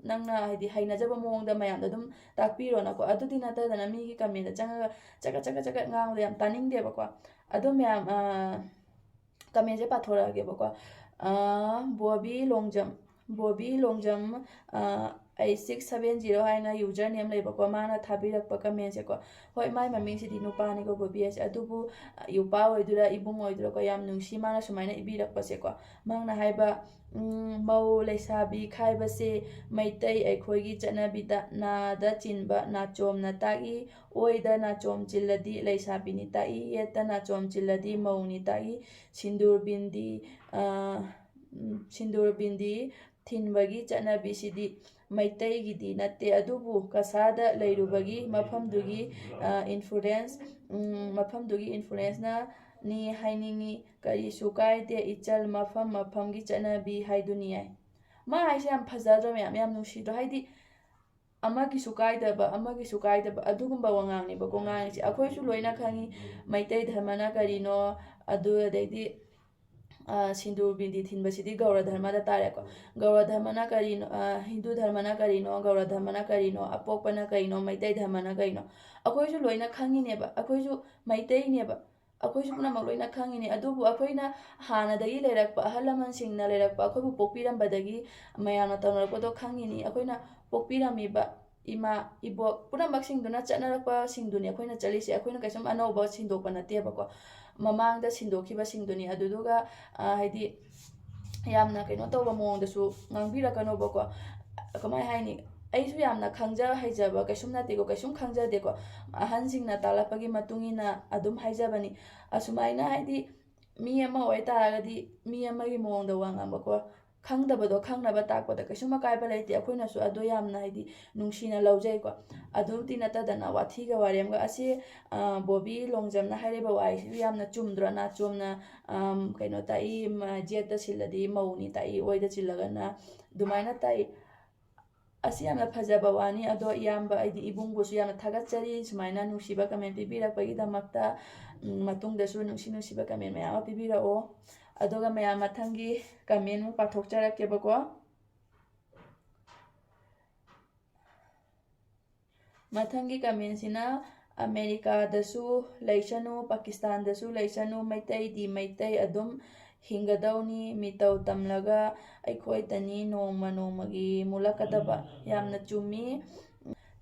ꯅꯪꯅ ꯍꯥꯏꯗꯤ ꯍꯩꯅꯖꯕ ꯃꯑꯣꯡꯗ ꯃꯌꯥꯝꯗ ꯑꯗꯨꯝ ꯇꯥꯛꯄꯤꯔꯣꯅꯀꯣ꯫ ꯑꯗꯨꯗꯤ ꯅꯠꯇꯗꯅ ꯃꯤꯒꯤ ꯀꯃꯦꯟꯗ ꯆꯪꯉꯒ ꯆꯒꯠ ꯆꯒꯠ ꯆꯒꯠ ꯉꯥꯡꯕꯗꯣ ꯌꯥꯝ ꯇꯥꯅꯤꯡꯗꯦꯕꯀꯣ꯫ ꯑꯗꯣ ꯃꯌꯥꯝ, ꯑ, ꯀꯃꯦꯟꯁꯦ ꯄꯥꯊꯣꯔꯛꯑꯒꯦꯕꯀꯣ꯫ ꯑꯥ, ꯕꯣꯕꯤ ꯂꯣꯡꯖꯝ, ꯕꯣꯕꯤ ꯂꯣꯡꯖꯝ, ꯑꯥ, eight six seven zero ꯍꯥꯏꯅ user name ꯂꯩꯕꯀꯣ, ꯃꯥꯅ ꯊꯥꯕꯤꯔꯛꯄ comment ꯁꯦꯀꯣ꯫ ꯍꯣꯏ, ꯃꯥꯏ ꯃꯃꯤꯡꯁꯤꯗꯤ ꯅꯨꯄꯥꯅꯤꯀꯣ, ꯕꯣꯕꯤ ꯍꯥꯏꯁꯦ꯫ ꯑꯗꯨꯕꯨ, ꯑ, ꯏꯄꯥ ꯑꯣꯏꯗꯣꯏꯔꯥ, ꯏꯕꯨꯡ ꯑꯣꯏꯗꯣꯏꯔꯥꯀꯣ, ꯌꯥꯝ ꯅꯨꯡꯁꯤ ꯃꯥꯅ ꯁꯨꯃꯥꯏꯅ ꯏꯕꯤꯔꯛꯄꯁꯦꯀꯣ꯫ ꯃꯥꯅ ꯍꯥꯏꯕ, ꯎꯝ, "ꯃꯧ ꯂꯩꯁꯥꯕꯤ ꯈꯥꯏꯕꯁꯦ ꯃꯩꯇꯩ ꯑꯩꯈꯣꯏꯒꯤ ꯆꯠꯅꯕꯤꯗ ꯅꯥꯗ ꯆꯤꯟꯕ ꯅꯥꯆꯣꯝꯅ ꯇꯥꯛꯏ, ꯑꯣꯏꯗ ꯅꯥꯆꯣꯝ ꯆꯤꯜꯂꯗꯤ ꯂꯩꯁꯥꯕꯤꯅꯤ ꯇꯥꯛꯏ, ꯌꯦꯠꯇ ꯅꯥꯆꯣꯝ ꯆꯤꯜꯂꯗꯤ ꯃꯧꯅꯤ ꯇꯥꯛꯏ, ꯁꯤꯟꯗꯨꯔ ꯕꯤꯟꯗꯤ, ꯑ, ꯎꯝ, ꯁꯤꯟꯗꯨꯔ ꯕꯤꯟꯗꯤ ꯊꯤꯟꯕꯒꯤ ꯆꯠꯅꯕꯤꯁꯤꯗꯤ ꯃꯩꯇꯩꯒꯤꯗꯤ ꯅꯠꯇꯦ, ꯑꯗꯨꯕꯨ ꯀꯁꯥꯗ ꯂꯩꯔꯨꯕꯒꯤ ꯃꯐꯝꯗꯨꯒꯤ, ꯑ, influence, ꯎꯝ, ꯃꯐꯝꯗꯨꯒꯤ influence ꯅꯅꯤ ꯍꯥꯏꯅꯤꯡꯉꯤ꯫ ꯀꯔꯤꯁꯨ ꯀꯥꯏꯗꯦ, ꯏꯆꯜ, ꯃꯐꯝ ꯃꯐꯝꯒꯤ ꯆꯠꯅꯕꯤ ꯍꯥꯏꯗꯨꯅꯤ" ꯍꯥꯏ꯫ ꯃꯥ ꯍꯥꯏꯁꯦ ꯌꯥꯝ ꯐꯖꯗ꯭ꯔꯣ ꯃꯌꯥꯝ? ꯌꯥꯝ ꯅꯨꯡꯁꯤꯗ꯭ꯔꯣ? ꯍꯥꯏꯗꯤ, ꯑꯃꯒꯤꯁꯨ ꯀꯥꯏꯗꯕ, ꯑꯃꯒꯤꯁꯨ ꯀꯥꯏꯗꯕ, ꯑꯗꯨꯒꯨꯝꯕ ꯋꯥꯉꯥꯡꯅꯦꯕꯀꯣ ꯉꯥꯡꯉꯤꯁꯦ꯫ ꯑꯩꯈꯣꯏꯁꯨ ꯂꯣꯏꯅ ꯈꯪꯉꯤ ꯃꯩꯇꯩ ꯙꯔꯃꯅ ꯀꯔꯤꯅꯣ, ꯑꯗꯨ ꯑꯗꯩꯗꯤ, ꯑ, ꯁꯤꯟꯗꯨꯔ ꯕꯤꯟꯗꯤ ꯊꯤꯟꯕꯁꯤꯗꯤ ꯒꯧꯔ ꯙꯔꯃꯗ ꯇꯥꯔꯦꯀꯣ꯫ ꯒꯧꯔ ꯙꯔꯃꯅ ꯀꯔꯤꯅꯣ, ꯑ, ꯍꯤꯟꯗꯨ ꯙꯔꯃꯅ ꯀꯔꯤꯅꯣ, ꯒꯧꯔ ꯙꯔꯃꯅ ꯀꯔꯤꯅꯣ, ꯑꯄꯣꯛꯄꯅ ꯀꯔꯤꯅꯣ, ꯃꯩꯇꯩ ꯙꯔꯃꯅ ꯀꯔꯤꯅꯣ? ꯑꯩꯈꯣꯏꯁꯨ ꯂꯣꯏꯅ ꯈꯪꯉꯤꯅꯦꯕ, ꯑꯩꯈꯣꯏꯁꯨ ꯃꯩꯇꯩꯅꯦꯕ꯫ ꯑꯩꯈꯣꯏꯁꯨ ꯄꯨꯝꯅꯃꯛ ꯂꯣꯏꯅ ꯈꯪꯉꯤꯅꯤ꯫ ꯑꯗꯨꯕꯨ ꯑꯩꯈꯣꯏꯅ ꯍꯥꯟꯅꯗꯒꯤ ꯂꯩꯔꯛꯄ, ꯑꯍꯜ ꯂꯃꯟꯁꯤꯡꯅ ꯂꯩꯔꯛꯄ, ꯑꯩꯈꯣꯏꯕꯨ ꯄꯣꯛꯄꯤꯔꯝꯕꯗꯒꯤ ꯃꯌꯥꯝꯅ ꯇꯧꯅꯔꯛꯄꯗꯣ ꯈꯪꯉꯤꯅꯤ꯫ ꯑꯩꯈꯣꯏꯅ ꯄꯣꯛꯄꯤꯔꯝꯃꯤꯕ ꯏꯃꯥ, ꯏꯕꯣꯛ ꯄꯨꯝꯅꯃꯛꯁꯤꯡꯗꯨꯅ ꯆꯠꯅꯔꯛꯄꯁꯤꯡꯗꯨꯅꯤ ꯑꯩꯈꯣꯏꯅ ꯆꯠꯂꯤꯁꯦ꯫ ꯑꯩꯈꯣꯏꯅ ꯀꯩꯁꯨꯝ ꯑꯅꯧꯕ ꯁꯤꯟꯗꯣꯛꯄ ꯅꯠꯇꯦꯕꯀꯣ꯫ ꯃꯃꯥꯡꯗ ꯁꯤꯟꯗꯣꯛꯈꯤꯕꯁꯤꯡꯗꯨꯅꯤ꯫ ꯑꯗꯨꯗꯨꯒ, ꯑ, ꯍꯥꯏꯗꯤ, ꯌꯥꯝꯅ ꯀꯩꯅꯣ ꯇꯧꯕ ꯃꯑꯣꯡꯗꯁꯨ ꯉꯥꯡꯕꯤꯔꯛꯀꯅꯣꯕꯀꯣ꯫ ꯀꯃꯥꯏ ꯍꯥꯏꯅꯤ? ꯑꯩꯁꯨ ꯌꯥꯝꯅ ꯈꯪꯖ ꯍꯩꯖꯕ ꯀꯩꯁꯨꯝ ꯅꯠꯇꯦꯀꯣ, ꯀꯩꯁꯨꯝ ꯈꯪꯖꯗꯦꯀꯣ꯫ ꯑꯍꯟꯁꯤꯡꯅ ꯇꯥꯛꯂꯛꯄꯒꯤ ꯃꯇꯨꯡ ꯏꯟꯅ ꯑꯗꯨꯝ ꯍꯥꯏꯖꯕꯅꯤ꯫ ꯑꯁꯨꯃꯥꯏꯅ, ꯍꯥꯏꯗꯤ, ꯃꯤ ꯑꯃ ꯑꯣꯏꯇꯥꯔꯒꯗꯤ ꯃꯤ ꯑꯃꯒꯤ ꯃꯑꯣꯡꯗ ꯋꯥ ꯉꯥꯡꯕꯀꯣ, ꯈꯪꯗꯕꯗꯣ ꯈꯪꯅꯕ ꯇꯥꯛꯄꯗ ꯀꯩꯁꯨꯝ ꯑꯀꯥꯏꯕ ꯂꯩꯇꯦ꯫ ꯑꯩꯈꯣꯏꯅꯁꯨ ꯑꯗꯣ ꯌꯥꯝꯅ, ꯍꯥꯏꯗꯤ, ꯅꯨꯡꯁꯤꯅ ꯂꯧꯖꯩꯀꯣ꯫ ꯑꯗꯨꯃꯛꯇꯤ ꯅꯠꯇꯗꯅ ꯋꯥꯊꯤꯒ ꯋꯥꯔꯦꯝꯒ ꯑꯁꯤ, ꯑ, ꯕꯣꯕꯤ ꯂꯣꯡꯖꯝꯅ ꯍꯥꯏꯔꯤꯕ ꯋꯥꯍꯩꯁꯤꯁꯨ ꯌꯥꯝꯅ ꯆꯨꯝꯗ꯭ꯔꯣ? ꯅꯥꯆꯣꯝꯅ, ꯑꯝ, ꯀꯩꯅꯣ ꯇꯥꯛꯏ, ꯃ-, ꯌꯦꯠꯇ ꯁꯤꯜꯂꯗꯤ ꯃꯧꯅꯤ ꯇꯥꯛꯏ, ꯑꯣꯏꯗ ꯆꯤꯜꯂꯒꯅ ꯑꯗꯨꯃꯥꯏꯅ ꯇꯥꯛꯏ꯫ ꯑꯁꯤ ꯌꯥꯝꯅ ꯐꯖꯕ ꯋꯥꯅꯤ꯫ ꯑꯗꯣ ꯏꯌꯥꯝꯕ, ꯑꯩꯗꯤ ꯏꯕꯨꯡꯕꯨꯁꯨ ꯌꯥꯝꯅ ꯊꯥꯒꯠꯆꯔꯤ, ꯁꯨꯃꯥꯏꯅ ꯅꯨꯡꯁꯤꯕ comment ꯄꯤꯕꯤꯔꯛꯄꯒꯤꯗꯃꯛꯇ꯫ ꯎꯝ, ꯃꯇꯨꯡꯗꯁꯨ ꯅꯨꯡꯁꯤ ꯅꯨꯡꯁꯤꯕ comment ꯃꯌꯥꯝ ꯑꯃ ꯄꯤꯕꯤꯔꯛꯑꯣ꯫ ꯑꯗꯨꯒ ꯃꯌꯥꯝ, ꯃꯊꯪꯒꯤ comment ꯑꯃꯨꯛ ꯄꯥꯊꯣꯛꯆꯔꯛꯀꯦꯕꯀꯣ꯫ ꯃꯊꯪꯒꯤ comment ꯁꯤꯅ, "ꯑꯃꯦꯔꯤꯀꯥꯗꯁꯨ ꯂꯩꯁꯅꯨ, ꯄꯥꯀꯤꯁꯇꯥꯟꯗꯁꯨ ꯂꯩꯁꯅꯨ, ꯃꯩꯇꯩꯗꯤ ꯃꯩꯇꯩ ꯑꯗꯨꯝ ꯍꯤꯡꯒꯗꯧꯅꯤ, ꯃꯤꯇꯧ ꯇꯝꯂꯒ ꯑꯩꯈꯣꯏꯇꯅꯤ ꯅꯣꯡꯃ ꯅꯣꯡꯃꯒꯤ ꯃꯨꯜꯂꯛꯀꯗꯕ꯫ ꯌꯥꯝꯅ ꯆꯨꯝꯃꯤ꯫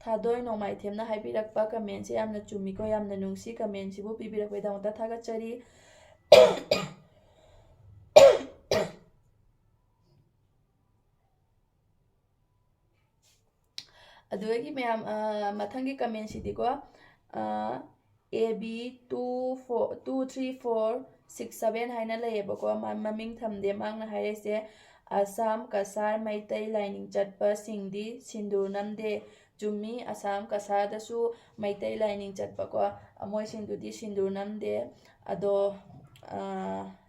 ꯊꯥꯗꯣꯏ ꯅꯣꯡꯃꯥꯏꯊꯦꯝꯅ ꯍꯥꯏꯕꯤꯔꯛꯄ commentꯁꯦ ꯌꯥꯝꯅ ꯆꯨꯝꯃꯤꯀꯣ, ꯌꯥꯝꯅ ꯅꯨꯡꯁꯤ꯫ Commentꯁꯤꯕꯨ ꯄꯤꯕꯤꯔꯛꯄꯒꯤꯗꯃꯛꯇ ꯊꯥꯒꯠꯆꯔꯤ꯫ ꯑꯗꯨꯗꯒꯤ ꯃꯌꯥꯝ, ꯑ, ꯃꯊꯪꯒꯤ commentꯁꯤꯗꯤꯀꯣ, ꯑ, A B two four, two three four six seven ꯍꯥꯏꯅ ꯂꯩꯌꯦꯕꯀꯣ꯫ ꯃ-, ꯃꯃꯤꯡ ꯊꯝꯗꯦ꯫ ꯃꯍꯥꯛꯅ ꯍꯥꯏꯔꯛꯏꯁꯦ, "ꯑꯁꯥꯝ ꯀꯁꯥꯔ ꯃꯩꯇꯩ ꯂꯥꯏꯅꯤꯡ ꯆꯠꯄꯁꯤꯡꯗꯤ ꯁꯤꯟꯗꯨꯔ ꯅꯝꯗꯦ꯫" ꯆꯨꯝꯃꯤ, ꯑꯁꯥꯝ ꯀꯁꯥꯔꯗꯁꯨ ꯃꯩꯇꯩ ꯂꯥꯏꯅꯤꯡ ꯆꯠꯄꯀꯣ, ꯃꯣꯏꯁꯤꯡꯗꯨꯗꯤ ꯁꯤꯟꯗꯨꯔ ꯅꯝꯗꯦ꯫ ꯑꯗꯣ, ꯑ,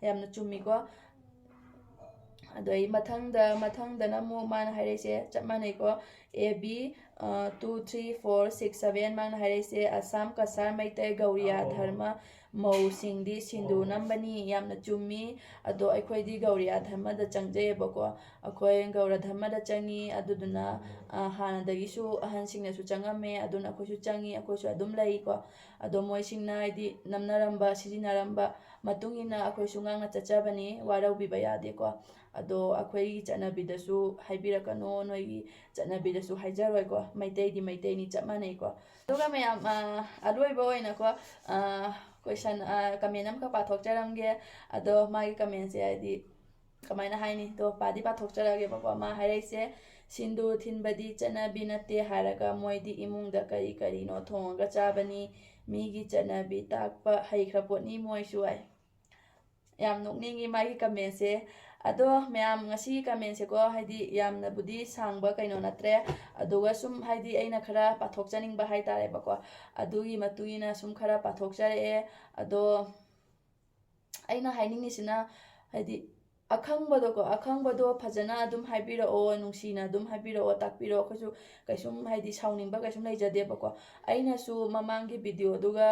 ꯌꯥꯝꯅ ꯆꯨꯝꯃꯤꯀꯣ꯫ ꯑꯗꯣ ꯑꯩ ꯃꯊꯪꯗ, ꯃꯊꯪꯗꯅ ꯑꯃꯨꯛ ꯃꯥꯅ ꯍꯥꯏꯔꯛꯏꯁꯦ ꯆꯞ ꯃꯥꯟꯅꯩꯀꯣ꯫ A B, ꯑ, two three four six seven, ꯃꯥꯅ ꯍꯥꯏꯔꯛꯏꯁꯦ, "ꯑꯁꯥꯝ ꯀꯁꯥꯔ ꯃꯩꯇꯩ ꯒꯧꯔꯤꯌꯥ ꯙꯔꯃ ꯃꯧꯁꯤꯡꯗꯤ ꯁꯤꯟꯗꯨꯔ ꯅꯝꯕꯅꯤ꯫" ꯌꯥꯝꯅ ꯆꯨꯝꯃꯤ꯫ ꯑꯗꯣ ꯑꯩꯈꯣꯏꯗꯤ ꯒꯧꯔꯤꯌꯥ ꯙꯔꯃꯗ ꯆꯪꯖꯩꯌꯦꯕꯀꯣ꯫ ꯑꯩꯈꯣꯏ ꯒꯧꯔ ꯙꯔꯃꯗ ꯆꯪꯉꯤ꯫ ꯑꯗꯨꯗꯨꯅ, ꯑ, ꯍꯥꯟꯅꯗꯒꯤꯁꯨ ꯑꯍꯟꯁꯤꯡꯅꯁꯨ ꯆꯪꯉꯝꯃꯦ꯫ ꯑꯗꯨꯅ ꯑꯩꯈꯣꯏꯁꯨ ꯆꯪꯉꯤ, ꯑꯩꯈꯣꯏꯁꯨ ꯑꯗꯨꯝ ꯂꯩꯀꯣ꯫ ꯑꯗꯣ ꯃꯣꯏꯁꯤꯡꯅ ꯍꯥꯏꯗꯤ ꯅꯝꯅꯔꯝꯕ, ꯁꯤꯖꯤꯟꯅꯔꯝꯕ ꯃꯇꯨꯡ ꯏꯟꯅ ꯑꯩꯈꯣꯏꯁꯨ ꯉꯥꯛꯅ ꯆꯠꯆꯕꯅꯤ, ꯋꯥꯔꯧꯕꯤꯕ ꯌꯥꯗꯦꯀꯣ꯫ ꯑꯗꯣ ꯑꯩꯈꯣꯏꯒꯤ ꯆꯠꯅꯕꯤꯗꯁꯨ ꯍꯥꯏꯕꯤꯔꯛꯀꯅꯣ, ꯅꯣꯏꯒꯤ ꯆꯠꯅꯕꯤꯗꯁꯨ ꯍꯥꯏꯖꯔꯣꯏꯀꯣ꯫ ꯃꯩꯇꯩꯗꯤ ꯃꯩꯇꯩꯅꯤ, ꯆꯞ ꯃꯥꯟꯅꯩꯀꯣ꯫ ꯑꯗꯨꯒ ꯃꯌꯥꯝ, ꯑ, ꯑꯔꯣꯏꯕ ꯑꯣꯏꯅꯀꯣ, ꯑ, question, ꯑ, comment ꯑꯃꯈꯛ ꯄꯥꯊꯣꯛꯆꯔꯝꯒꯦ꯫ ꯑꯗꯣ ꯃꯥꯒꯤ commentꯁꯦ ꯍꯥꯏꯗꯤ ꯀꯃꯥꯏꯅ ꯍꯥꯏꯅꯤ? ꯑꯗꯣ ꯄꯥꯗꯤ ꯄꯥꯊꯣꯛꯆꯔꯛꯑꯒꯦꯕꯀꯣ꯫ ꯃꯥ ꯍꯥꯏꯔꯛꯏꯁꯦ, "ꯁꯤꯟꯗꯨꯔ ꯊꯤꯟꯕꯗꯤ ꯆꯠꯅꯕꯤ ꯅꯠꯇꯦ ꯍꯥꯏꯔꯒ ꯃꯣꯏꯗꯤ ꯏꯃꯨꯡꯗ ꯀꯔꯤ ꯀꯔꯤꯅꯣ ꯊꯣꯡꯉꯒ ꯆꯥꯕꯅꯤ꯫ ꯃꯤꯒꯤ ꯆꯠꯅꯕꯤ ꯇꯥꯛꯄ ꯍꯩꯈ꯭ꯔ ꯄꯣꯠꯅꯤ ꯃꯣꯏꯁꯨ" ꯍꯥꯏ꯫ ꯌꯥꯝ ꯅꯣꯛꯅꯤꯡꯉꯤ ꯃꯥꯒꯤ commentꯁꯦ꯫ ꯑꯗꯣ ꯃꯌꯥꯝ, ꯉꯁꯤꯒꯤ commentꯁꯦꯀꯣ, ꯍꯥꯏꯗꯤ ꯌꯥꯝꯅꯕꯨꯗꯤ ꯁꯥꯡꯕ ꯀꯩꯅꯣ ꯅꯠꯇ꯭ꯔꯦ꯫ ꯑꯗꯨꯒ ꯁꯨꯝ ꯍꯥꯏꯗꯤ ꯑꯩꯅ ꯈꯔ ꯄꯥꯊꯣꯛꯆꯅꯤꯡꯕ ꯍꯥꯏꯇꯥꯔꯦꯕꯀꯣ꯫ ꯑꯗꯨꯒꯤ ꯃꯇꯨꯡ ꯏꯟꯅ ꯁꯨꯝ ꯈꯔ ꯄꯥꯊꯣꯛꯆꯔꯛꯑꯦ꯫ ꯑꯗꯣ ꯑꯩꯅ ꯍꯥꯏꯅꯤꯡꯉꯤꯁꯤꯅ, ꯍꯥꯏꯗꯤ ꯑꯈꯪꯕꯗꯣꯀꯣ, ꯑꯈꯪꯕꯗꯣ ꯐꯖꯅ ꯑꯗꯨꯝ ꯍꯥꯏꯕꯤꯔꯛꯑꯣ, ꯅꯨꯡꯁꯤꯅ ꯑꯗꯨꯝ ꯍꯥꯏꯕꯤꯔꯛꯑꯣ, ꯇꯥꯛꯄꯤꯔꯛꯑꯣ꯫ ꯑꯩꯈꯣꯏꯁꯨ ꯀꯩꯁꯨꯝ ꯍꯥꯏꯗꯤ ꯁꯥꯎꯅꯤꯡꯕ ꯀꯩꯁꯨꯝ ꯂꯩꯖꯗꯦꯕꯀꯣ꯫ ꯑꯩꯅꯁꯨ ꯃꯃꯥꯡꯒꯤ videoꯗꯨꯒ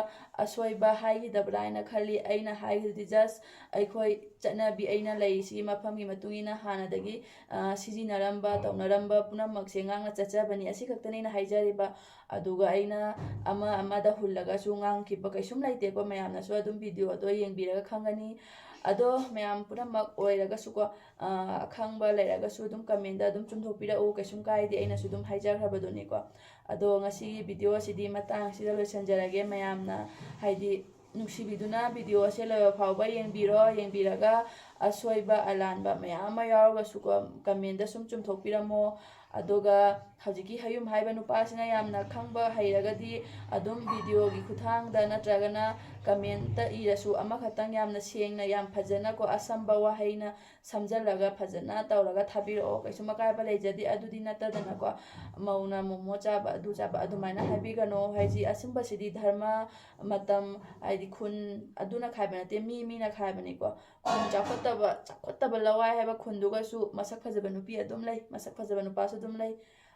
ꯑꯁꯣꯏꯕ ꯍꯥꯏꯈꯤꯗꯕ꯭ꯔꯥ ꯍꯥꯏꯅ ꯈꯜꯂꯤ꯫ ꯑꯩꯅ ꯍꯥꯏꯈꯤꯕꯗꯤ just ꯑꯩꯈꯣꯏ ꯆꯠꯅꯕꯤ, ꯑꯩꯅ ꯂꯩꯔꯤꯁꯤꯒꯤ ꯃꯐꯝꯒꯤ ꯃꯇꯨꯡ ꯏꯟꯅ ꯍꯥꯟꯅꯗꯒꯤ, ꯑ, ꯁꯤꯖꯤꯟꯅꯔꯝꯕ, ꯇꯧꯅꯔꯝꯕ ꯄꯨꯝꯅꯃꯛꯁꯦ ꯉꯥꯛꯅ ꯆꯠꯆꯕꯅꯤ꯫ ꯑꯁꯤ ꯈꯛꯇꯅꯤ ꯑꯩꯅ ꯍꯥꯏꯖꯔꯤꯕ꯫ ꯑꯗꯨꯒ ꯑꯩꯅ ꯑꯃ ꯑꯃꯗ ꯍꯨꯜꯂꯒꯁꯨ ꯉꯥꯡꯈꯤꯕ ꯀꯩꯁꯨꯝ ꯂꯩꯇꯦꯀꯣ꯫ ꯃꯌꯥꯝꯅꯁꯨ ꯑꯗꯨꯝ video ꯑꯗꯣ ꯌꯦꯡꯕꯤꯔꯒ ꯈꯪꯒꯅꯤ꯫ ꯑꯗꯣ ꯃꯌꯥꯝ ꯄꯨꯝꯅꯃꯛ ꯑꯣꯏꯔꯒꯁꯨꯀꯣ, ꯑ, ꯑꯈꯪꯕ ꯂꯩꯔꯒꯁꯨ ꯑꯗꯨꯝ comment ꯑꯗꯨꯝ ꯆꯨꯝꯊꯣꯛꯄꯤꯔꯛꯎ, ꯀꯩꯁꯨꯝ ꯀꯥꯏꯗꯦ, ꯑꯩꯅꯁꯨ ꯑꯗꯨꯝ ꯍꯥꯏꯖꯈ꯭ꯔꯕꯗꯨꯅꯤꯀꯣ꯫ ꯑꯗꯣ ꯉꯁꯤꯒꯤ video ꯑꯁꯤꯗꯤ ꯃꯇꯥꯡ ꯑꯁꯤꯗ ꯂꯣꯏꯁꯤꯟꯖꯔꯒꯦ꯫ ꯃꯌꯥꯝꯅ ꯍꯥꯏꯗꯤ ꯅꯨꯡꯁꯤꯕꯤꯗꯨꯅ video ꯑꯁꯦ ꯂꯣꯏꯕ ꯐꯥꯎꯕ ꯌꯦꯡꯕꯤꯔꯣ꯫ ꯌꯦꯡꯕꯤꯔꯒ ꯑꯁꯣꯏꯕ ꯑꯂꯥꯟꯕ ꯃꯌꯥꯝ ꯑꯃ ꯌꯥꯎꯔꯒꯁꯨꯀꯣ, comment ꯁꯨꯝ ꯆꯨꯝꯊꯣꯛꯄꯤꯔꯝꯃꯣ꯫ ꯑꯗꯨꯒ ꯍꯧꯖꯤꯛꯀꯤ ꯍꯌꯨꯝ ꯍꯥꯏꯕ ꯅꯨꯄꯥꯁꯤꯅ ꯌꯥꯝꯅ ꯈꯪꯕ ꯍꯩꯔꯒꯗꯤ ꯑꯗꯨꯝ video ꯒꯤ ꯈꯨꯠꯊꯥꯡꯗ ꯅꯠꯇ꯭ꯔꯒꯅ comment ꯏꯔꯁꯨ ꯑꯃꯈꯛꯇꯪ ꯌꯥꯝꯅ ꯁꯦꯡꯅ, ꯌꯥꯝ ꯐꯖꯅꯀꯣ, ꯑꯁꯝꯕ ꯋꯥꯍꯩꯅ ꯁꯝꯖꯜꯂꯒ ꯐꯖꯅ ꯇꯧꯔꯒ ꯊꯥꯕꯤꯔꯛꯑꯣ꯫ ꯀꯩꯁꯨꯝ ꯑꯀꯥꯏꯕ ꯂꯩꯖꯗꯦ꯫ ꯑꯗꯨꯗꯤ ꯅꯠꯇꯗꯅꯀꯣ, ꯃꯧꯅ ꯃꯣꯃꯣ ꯆꯥꯕ, ꯑꯗꯨ ꯆꯥꯕ ꯑꯗꯨꯃꯥꯏꯅ ꯍꯥꯏꯕꯤꯒꯅꯣ꯫ ꯍꯥꯏꯗꯤ ꯑꯁꯨꯝꯕꯁꯤꯗꯤ ꯙꯔꯃ, ꯃꯇꯝ, ꯍꯥꯏꯗꯤ ꯈꯨꯟ ꯑꯗꯨꯅ ꯈꯥꯏꯕ ꯅꯠꯇꯦ, ꯃꯤ ꯃꯤꯅ ꯈꯥꯏꯕꯅꯤꯀꯣ꯫ ꯈꯨꯟ ꯆꯥꯎꯈꯠꯇꯕ, ꯆꯥꯎꯈꯠꯇꯕ ꯂꯋꯥꯏ ꯍꯥꯏꯕ ꯈꯨꯟꯗꯨꯒꯁꯨ ꯃꯁꯛ ꯐꯖꯕ ꯅꯨꯄꯤ ꯑꯗꯨꯝ ꯂꯩ, ꯃꯁꯛ ꯐꯖꯕ ꯅꯨꯄꯥꯁꯨ ꯑꯗꯨꯝ ꯂꯩ꯫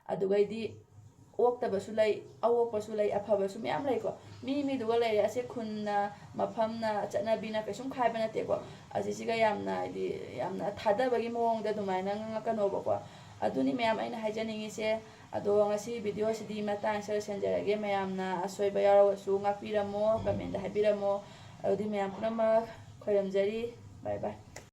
ꯑꯗꯨꯒꯩꯗꯤ ꯑꯣꯛꯇꯕꯁꯨ ꯂꯩ, ꯑꯑꯣꯛꯄꯁꯨ ꯂꯩ, ꯑꯐꯕꯁꯨ ꯃꯌꯥꯝ ꯂꯩꯀꯣ꯫ ꯃꯤ ꯃꯤꯗꯨꯒ ꯂꯩꯔꯦ꯫ ꯑꯁꯤ ꯈꯨꯟꯅ, ꯃꯐꯝꯅ, ꯆꯠꯅꯕꯤꯅ ꯀꯩꯁꯨꯝ ꯈꯥꯏꯕ ꯅꯠꯇꯦꯀꯣ꯫ ꯑꯁꯤꯁꯤꯒ ꯌꯥꯝꯅ, ꯍꯥꯏꯗꯤ, ꯌꯥꯝꯅ ꯊꯥꯗꯕꯒꯤ ꯃꯑꯣꯡꯗ ꯑꯗꯨꯃꯥꯏꯅ ꯉꯥꯡꯉꯛꯀꯅꯣꯕꯀꯣ꯫ ꯑꯗꯨꯅꯤ ꯃꯌꯥꯝ ꯑꯩꯅ ꯍꯥꯏꯖꯅꯤꯡꯉꯤꯁꯦ꯫ ꯑꯗꯣ ꯉꯁꯤ video ꯁꯤꯗꯤ ꯃꯇꯥꯡꯁꯤꯗ ꯂꯣꯏꯁꯤꯟꯖꯔꯒꯦ꯫ ꯃꯌꯥꯝꯅ ꯑꯁꯣꯏꯕ ꯌꯥꯎꯔꯒꯁꯨ ꯉꯥꯛꯄꯤꯔꯝꯃꯣ, comment ꯍꯥꯏꯕꯤꯔꯝꯃꯣ꯫ ꯑꯗꯨꯗꯤ ꯃꯌꯥꯝ ꯄꯨꯝꯅꯃꯛ ꯈꯣꯏꯔꯝꯖꯔꯤ꯫ Bye bye꯫